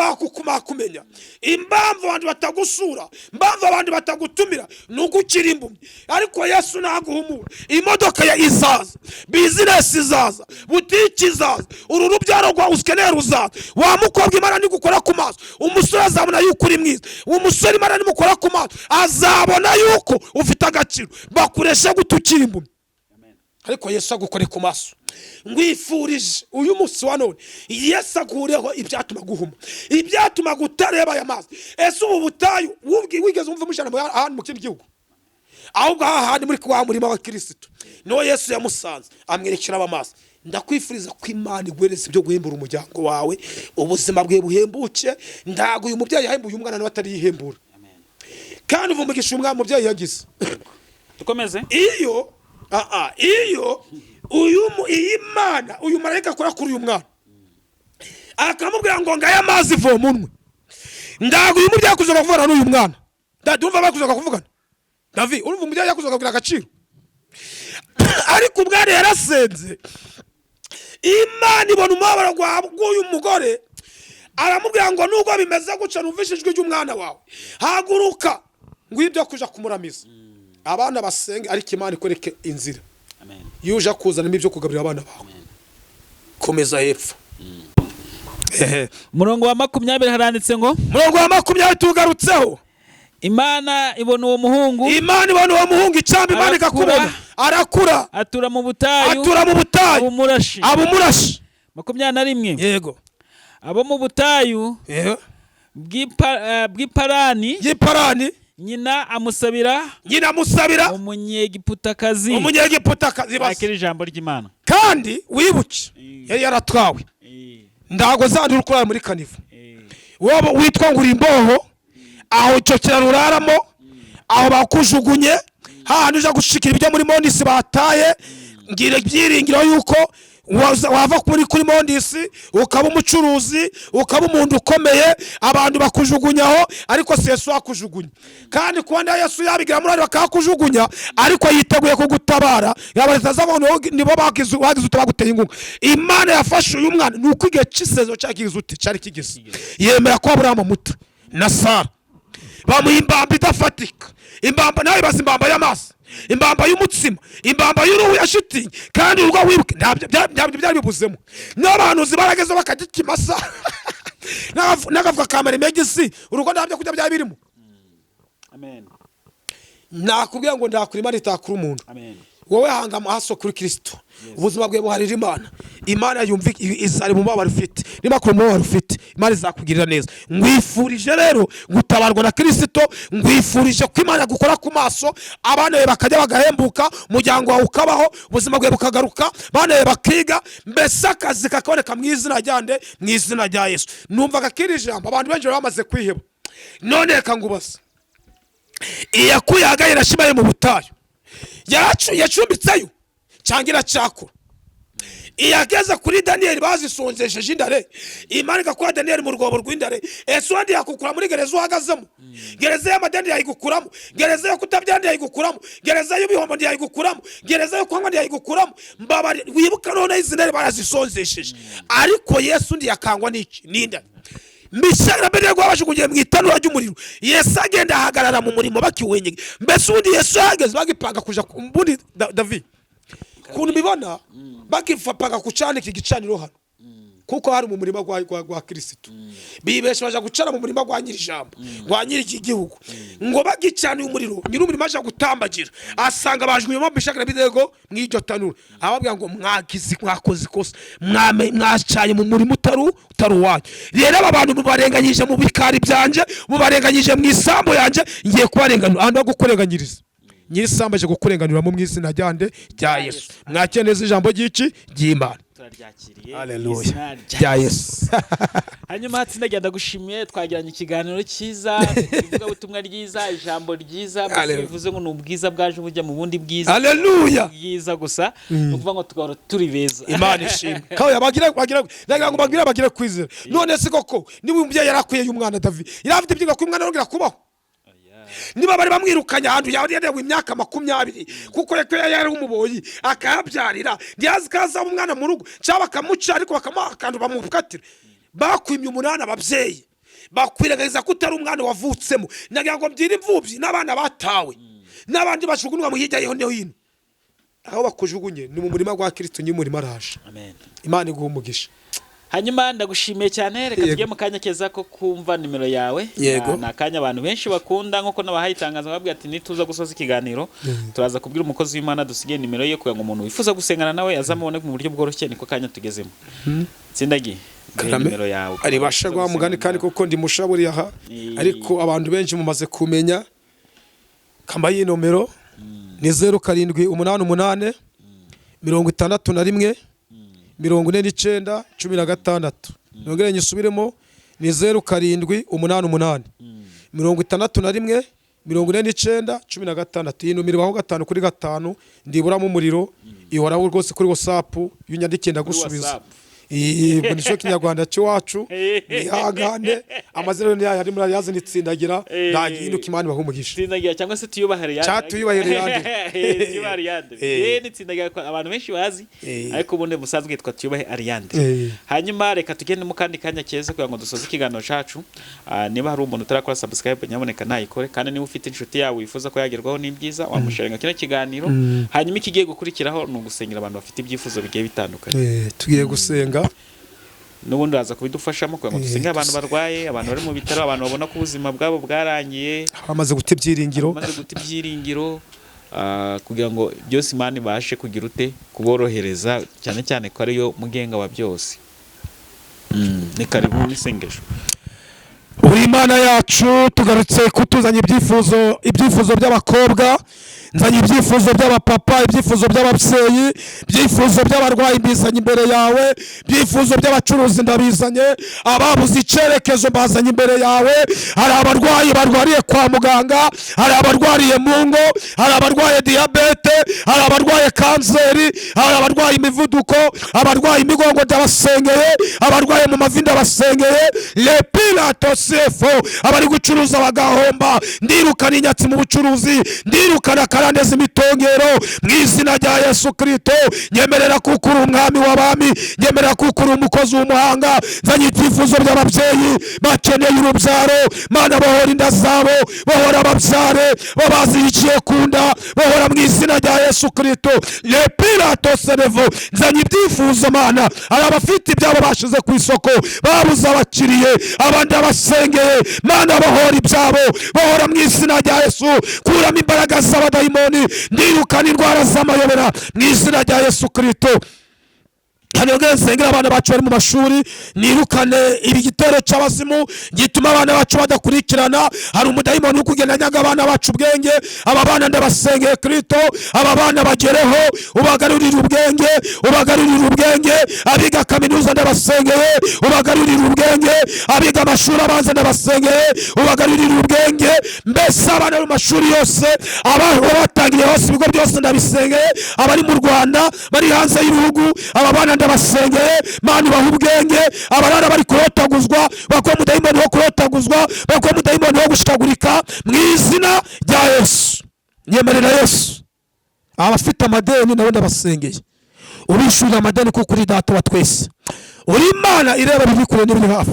bakumenya. Impamvu abantu batagusura, impamvu abantu batagutumira, ni uko ukiri impumyi. Ariko Yesu naguhumura, imodoka ya izaza, business izaza, butiki izaza, uru rubyaro rwawe ukeneye ruzaza. Wa mukobwa, Imana nigukora ku maso, umusore azabona yuko uri mwiza. Umusore Imana nimukora ku maso, azabona yuko ufite agaciro. Bakureshe gute ukiri impumyi? Amen. Ariko Yesu agukore ku maso. Ngwifurije uyu munsi wa none Yesu aguhureho ibyatuma guhuma, ibyatuma kutareba aya mazi. Ese ubu butayu wigeze wumva umujana ahandi mu kindi gihugu? Ahubwo aha handi muri wa murima wa Kirisitu niwo Yesu yamusanze, amwerekera amaso. Ndakwifuriza ko Imana iguhereza ibyo guhembura umuryango wawe, ubuzima bwe buhembuke. Ntabwo uyu mubyeyi yahembuye umwana nawe atarihembura. Amen. Kandi uva umugisha umwana mubyeyi yagize. Dukomeze. Iyo iyo uyu iyi Mana, uyu marayika akora kuri uyu mwana, akamubwira ngo ngaya amazi voma unwe, ndago uyu mubyeyi yakuzaga kuvugana n'uyu mwana. Ndumva bakuzaga kuvugana. Davi, urumva umubyeyi yakuzaga kugira agaciro, ariko umwana yarasenze, Imana ibona umubabaro bw'uyu mugore, aramubwira ngo nubwo bimeze gutya, numvise ijwi ry'umwana wawe, haguruka ngo ibyo kuja kumuramiza abana basenge, ariko Imana ikwereke inzira Amen. iyo uje kuzanamo ibyo kugaburira abana bawe. Komeza hepfo. Ehe. Umurongo wa 20 haranditse ngo: Murongo wa 20 tugarutseho. Imana ibona uwo muhungu. Imana ibona uwo muhungu, icyamba Imana Arakura. ikakubona, arakura. Atura mu butayu. Atura mu butayu. Aba umurashi. Aba umurashi. 21. Yego. Abo mu butayu Yego. bw'iparani. Y'iparani. Nyina amusabira Nyina amusabira umunyegiputakazi. Umunyegiputakazi basi. Akira ijambo ry'Imana. Kandi wibuke yari yaratwawe, ndago zandi uri kurara muri caniveau, wowe witwa ngo uri imboho, aho icyo kiraro uraramo, aho bakujugunye hahandi uja gushikira ibyo muri mondisi bataye. Ngira ibyiringiro yuko wava kuri mondisi ukaba umucuruzi, ukaba umuntu ukomeye. Abantu bakujugunyaho, ariko si Yesu wakujugunya. Kandi kubona Yesu yabigira muri bakakujugunya, ariko yiteguye kugutabara. Yabareza abantu nibo bagize ute? Baguteye inkunga. Imana yafashe uyu mwana, ni uko igihe cy'isezerano cyagize ute? Cyari kigeze. Yemera ko Aburahamu muta na Sara bamuha imbamba idafatika. Imbamba nawe ibaza, imbamba y'amazi. Imbamba y'umutsima, imbamba y'uruhu ya shitingi, kandi urugo wibuke ntabyo byari bibuzemo. N'abahanuzi barageze bakajya ikimasa n'agafuka ka marimegisi, urugo nta byo kurya byari birimo. Amen. Nakubwira ngo ndakura Imana itakura umuntu. Amen. Wowe hanga amaso kuri Kirisito, ubuzima bwawe buharira Imana. Imana yumva izari mu mubabaro ufite. Niba kuri umubabaro ufite, Imana izakugirira neza. Ngwifurije rero gutabarwa na Kirisito. Ngwifurije ko Imana gukora ku maso, abana bawe bakajya bagahembuka, umuryango wawe ukabaho, ubuzima bwawe bukagaruka, abana bawe bakiga, mbese akazi kakaboneka mu izina rya nde? Mu izina rya Yesu. Numvaga kiri ijambo abantu benshi bari bamaze kwiheba. None reka ngubaze: iyakuye ahagana irashimaye mu butayu, yacumbitseyo cyangwa iracyakura? Iyageze kuri Daniyeli bazisonzesheje indare, Imana igakura Daniyeli mu rwobo rw'indare, ese uwandi yakukura muri gereza uhagazemo? Gereza y'amadeni yayigukuramo? Gereza yo kutabyara ntiyayigukuramo? Gereza y'ibihombo ntiyayigukuramo? Gereza yo kwangwa ntiyayigukuramo? Mbabari wibuka noneho izi ntare barazisonzesheje, ariko Yesu ntiyakangwa n'iki? N'indare. Mishaki na Abedenego babajugunye mu itanura ry'umuriro, Yesu agenda ahagarara mu murimo bakiwenyine. Mbese ubundi Yesu yahageze bagipanga kuja ubundi David, ukuntu mbibona, bagipanga kucana iki gicaniro hano, kuko hari mu murima gwa Kirisitu. Bibesha baja gucana mu murima gwa nyir'ijambo, gwa nyiri iki gihugu, ngo bagicaniye umuriro, nyir'umurima aja gutambagira asanga bajugunyemo Mishaki na Abedenego mu iryo tanura. Ababwira ngo mwagize, mwakoze ikosa, mwacanye mu murima utari uwanyu. Rero aba bantu mubarenganyije mu bikari byanje, mubarenganyije mu isambu yanjye, ngiye kubarenganura. Ahantu ho gukurenganyiriza, nyir'isambu aje kukurenganuramo mu izina rya nde? Rya Yesu. Mwakire neza ijambo ry'iki? Ry'Imana. Turaryakiriye mu Haleluya. izina Rya Yesu. Hanyuma hatsindagira, ndagushimiye, twagiranye ikiganiro cyiza, ivugabutumwa ryiza, ijambo ryiza mbese. Haleluya. Bivuze ngo ni ubwiza bwaje bujya mu bundi bwiza. Haleluya. Bwiza gusa, ni ukuvuga ngo tugahora turi beza. Imana ishimwe. Kawe bagire bagire, ndagira ngo bagire kwizera. None se koko niba umubyeyi yarakwiye umwana, David yari afite ibyiga ko umwana arongera kubaho? Niba bari bamwirukanye ahantu yari yarewe imyaka 20, kuko reko yari umuboyi akahabyarira, ntiyazi ko azaba umwana mu rugo cyangwa bakamuca, ariko bakamuha akantu bamukatira. Bakwimye umunani ababyeyi, bakwirengagiza ko utari umwana wavutsemo. Nagira ngo mbyire imfubyi n'abana batawe n'abandi bajugunywa mu hirya no hino, aho bakujugunye ni mu murima wa Kristo, nyir'umurima araje. Amen. Imana iguha umugisha. Hanyuma ndagushimiye cyane. Reka Yego. tujye mu kanya keza ko kumva nimero yawe. Yego. Ni akanya abantu benshi bakunda, nk'uko nabahaye itangazo babwira ati nituza gusoza ikiganiro turaza kubwira umukozi w'Imana dusigaye nimero ye, kugira ngo umuntu wifuza gusengana nawe azamubone mu buryo bworoshye. Niko kanya tugezemo. Tsindagiye, duhe Karame. nimero yawe. Aribasha guha mugani kandi koko ndi mushaburi aha. Ariko abantu benshi mumaze kumenya kamba. Iyi nomero ni 0788 61 49 16. Nongere nyisubiremo: ni 0788 61 49 16. Iyi nomero ibaho 5 kuri 5, ndiburamo umuriro, ihoraho rwose. Kuri WhatsApp iyo unyandikiye ndagusubiza. WhatsApp. Iyi ngo nicyo kinyarwanda cy'iwacu, nihangane, amazina ni yayo arimo yazina itsindagira. Nta gihinduka. Imana ibahe umugisha. Tsindagira cyangwa se Tuyubahe Ariane. Cya Tuyubahe Ariane. Tuyubahe Ariane. Ni Tsindagira ko abantu benshi bazi, ariko ubundi musanzwe yitwa Tuyubahe Ariane. Hanyuma reka tugende mu kandi kanya keza kugira ngo dusoze ikiganiro cyacu. Niba hari umuntu utarakora subscribe, nyamuneka nayikore, kandi niba ufite inshuti yawe wifuza ko yagerwaho n'ibyiza, wamusharinga kino kiganiro. Hanyuma ikigiye gukurikiraho ni ugusengera abantu bafite ibyifuzo bigiye bitandukanye. Tugiye gusenga. N'ubundi uraza kubidufashamo kugira ngo dusenge abantu barwaye, abantu bari mu bitaro, abantu babona ko ubuzima bwabo bwarangiye, bamaze guta ibyiringiro. Bamaze guta ibyiringiro, kugira ngo byose Imana ibashe kugira ute? Kuborohereza, cyane cyane ko ariyo mugenga wa byose. Ni karibu n'isengesho. Uri Imana yacu, tugarutse kutuzanya ibyifuzo, ibyifuzo by'abakobwa, nzanye ibyifuzo by'abapapa, ibyifuzo by'ababyeyi, ibyifuzo by'abarwayi mbizanye imbere yawe, ibyifuzo by'abacuruzi ndabizanye, ababuze icyerekezo mbazanye imbere yawe. Hari abarwayi barwariye kwa muganga, hari abarwariye mu ngo, hari abarwaye diyabete, hari abarwaye kanseri, hari abarwaye imivuduko, abarwaye imigongo ndabasengeye, abarwaye mu mavi ndabasengeye, lepilato sefo, abari gucuruza bagahomba, ndirukana inyatsi mu bucuruzi, ndirukana karande. karande z'imitongero mu izina rya Yesu Kristo. Nyemerera kuko uri umwami w'abami, nyemerera kuko uri umukozi w'umuhanga. Nzanye ibyifuzo by'ababyeyi bakeneye urubyaro. Mana, bohora inda zabo, bohora ababyare babazirikiye ku nda, bohora mu izina rya Yesu Kristo. Lepirato serevo, nzanye ibyifuzo Mana. Hari abafite ibyabo bashize ku isoko, babuze abakiriye, abandi abasengeye. Mana, bohora ibyabo, bohora mu izina rya Yesu. Kuramo imbaraga z'abadayimoni, ndirukana indwara z'amayobera mu izina rya Yesu Kristo. Hano nsengera abana bacu bari mu mashuri, nirukane igitero cy'abazimu gituma abana bacu badakurikirana. Hari umudayimoni uri kugenda anyaga abana bacu ubwenge. Aba bana ndabasengeye Kristo, aba bana bagereho, ubagarurire ubwenge, ubagarurire ubwenge. Abiga kaminuza ndabasengeye, ubagarurire ubwenge. Abiga amashuri abanza ndabasengeye, ubagarurire ubwenge. Mbese abana mu mashuri yose, abatangiriye hose, ibigo byose ndabisengeye, abari mu Rwanda, bari hanze y'ibihugu, aba bana ndabasengeye. Mana, ubaha ubwenge. Abarara bari kurotaguzwa, bakora umudayimoni wo kurotaguzwa, bakora umudayimoni wo gushikagurika mu izina rya Yesu. Nyemerera Yesu. Abafite amadeni nabo ndabasengeye, ubishyurira amadeni, kuko uri Data wa twese, uri Imana ireba biri kure n'ibiri hafi.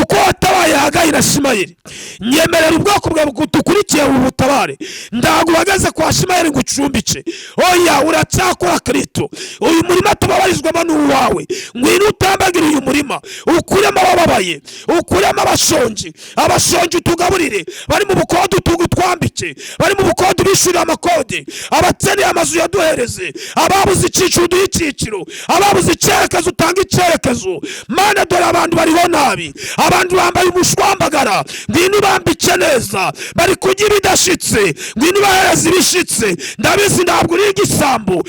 Uko watabaye Hagayi na Shimayeli, nyemerera ubwoko bwawe dukurikiye ubu butabare. Ntabwo uhagaze kwa Shimayeli ngo ucumbike, oya, uracyakora Kristo. Uyu murima tubabarizwamo ni uwawe. Ngwino utambagire uyu murima, ukuremo abababaye, ukuremo abashonji, abashonji utugaburire, bari mu bukode utwambike, bari mu bukode ubishyurire amakode, abakeneye amazu yaduhereze, ababuze icyiciro uduhe icyiciro, ababuze icyerekezo utange icyerekezo. Mana, dore abantu bariho nabi, abantu bambaye umushwambagara, ngwino ubambike neza. Bari kurya ibidashitse, ngwino ubahereze ibishitse. Ndabizi ntabwo uri igisambo,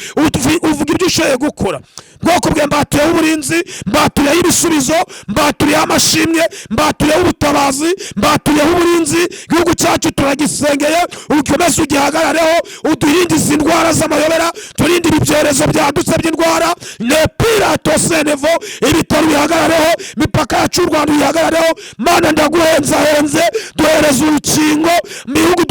uvuga ibyo ushoboye gukora. Bwoko bwe mbatuyeho uburinzi, mbatuyeho ibisubizo, mbatuyeho amashimwe, mbatuyeho ubutabazi, mbatuyeho uburinzi. Igihugu cyacu turagisengeye, ukomeze ugihagarareho, uturinde izi ndwara z'amayobera, turinde ibi byorezo byadutse by'indwara. Nepirato senevo, ibitaro bihagarareho, imipaka yacu y'u Rwanda ihagarareho. Mana, ndaguhenzahenze, duhereze urukingo mu bihugu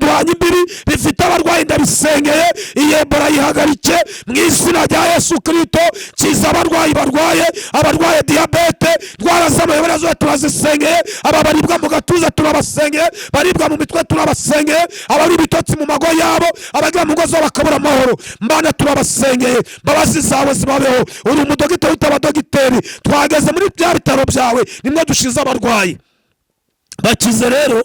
duhanye imbibi bifite abarwayi, ndabisengeye. Iyi Ebola yihagarike mu izina rya Yesu Kristo. Kiza abarwayi barwaye, abarwaye diyabete, indwara z'amayobera zose turazisengeye. Aba baribwa mu gatuza turabasengeye, baribwa mu mitwe turabasengeye, abari ibitotsi mu mago yabo, abagira mu ngo zabo bakabura amahoro, Mana turabasengeye, mbabazi zawe zibabeho. Uri umudogiteri utabadogiteri, twageze muri bya bitaro byawe nimwe dushize abarwayi, bakize. Rero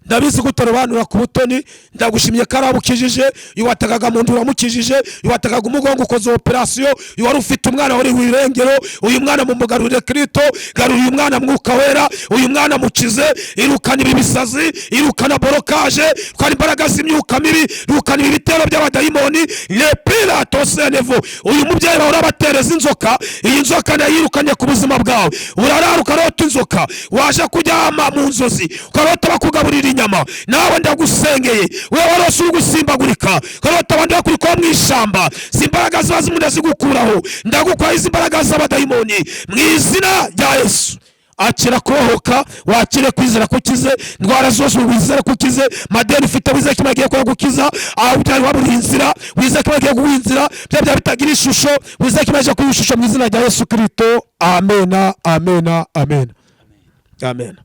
ndabizi ko utarobanura ku butoni, ndagushimye ko arabukijije. Iyo watagaga mu nda uramukijije, iyo watagaga umugongo ukoze operasiyo, iyo wari ufite umwana wari wirengero, uyu mwana mumugarurire Kristo, garura uyu mwana Mwuka Wera, uyu mwana mukize. Irukana ibi bisazi, irukana blocage, irukana imbaraga z'imyuka mibi, irukana ibi bitero by'abadayimoni. Lepirato senevo, uyu mubyeyi bahora batereza inzoka, iyi nzoka ndayirukanye ku buzima bwawe. Urarara ukarota inzoka, waje kuryama mu nzozi ukarota bakugaburira inyama, nawe ndagusengeye. Wewe warose uri gusimbagurika, ukarota abandi bakuri mu ishyamba, si imbaraga ziba zimunda zigukuraho. Ndagukwaho izi mbaraga z'abadayimoni mu izina rya Yesu. Akira kubohoka, wakire kwizera kukize indwara zose, wizere kukize madeni ufite, wizere ko Imana igiye kugukiza. Aho byari waburiye inzira, wizere ko Imana igiye kuguha inzira. Bya bya bitagira ishusho, wizere ko Imana igiye kuguha ishusho mu izina rya Yesu Kristo. Amena, amena, amena, amena.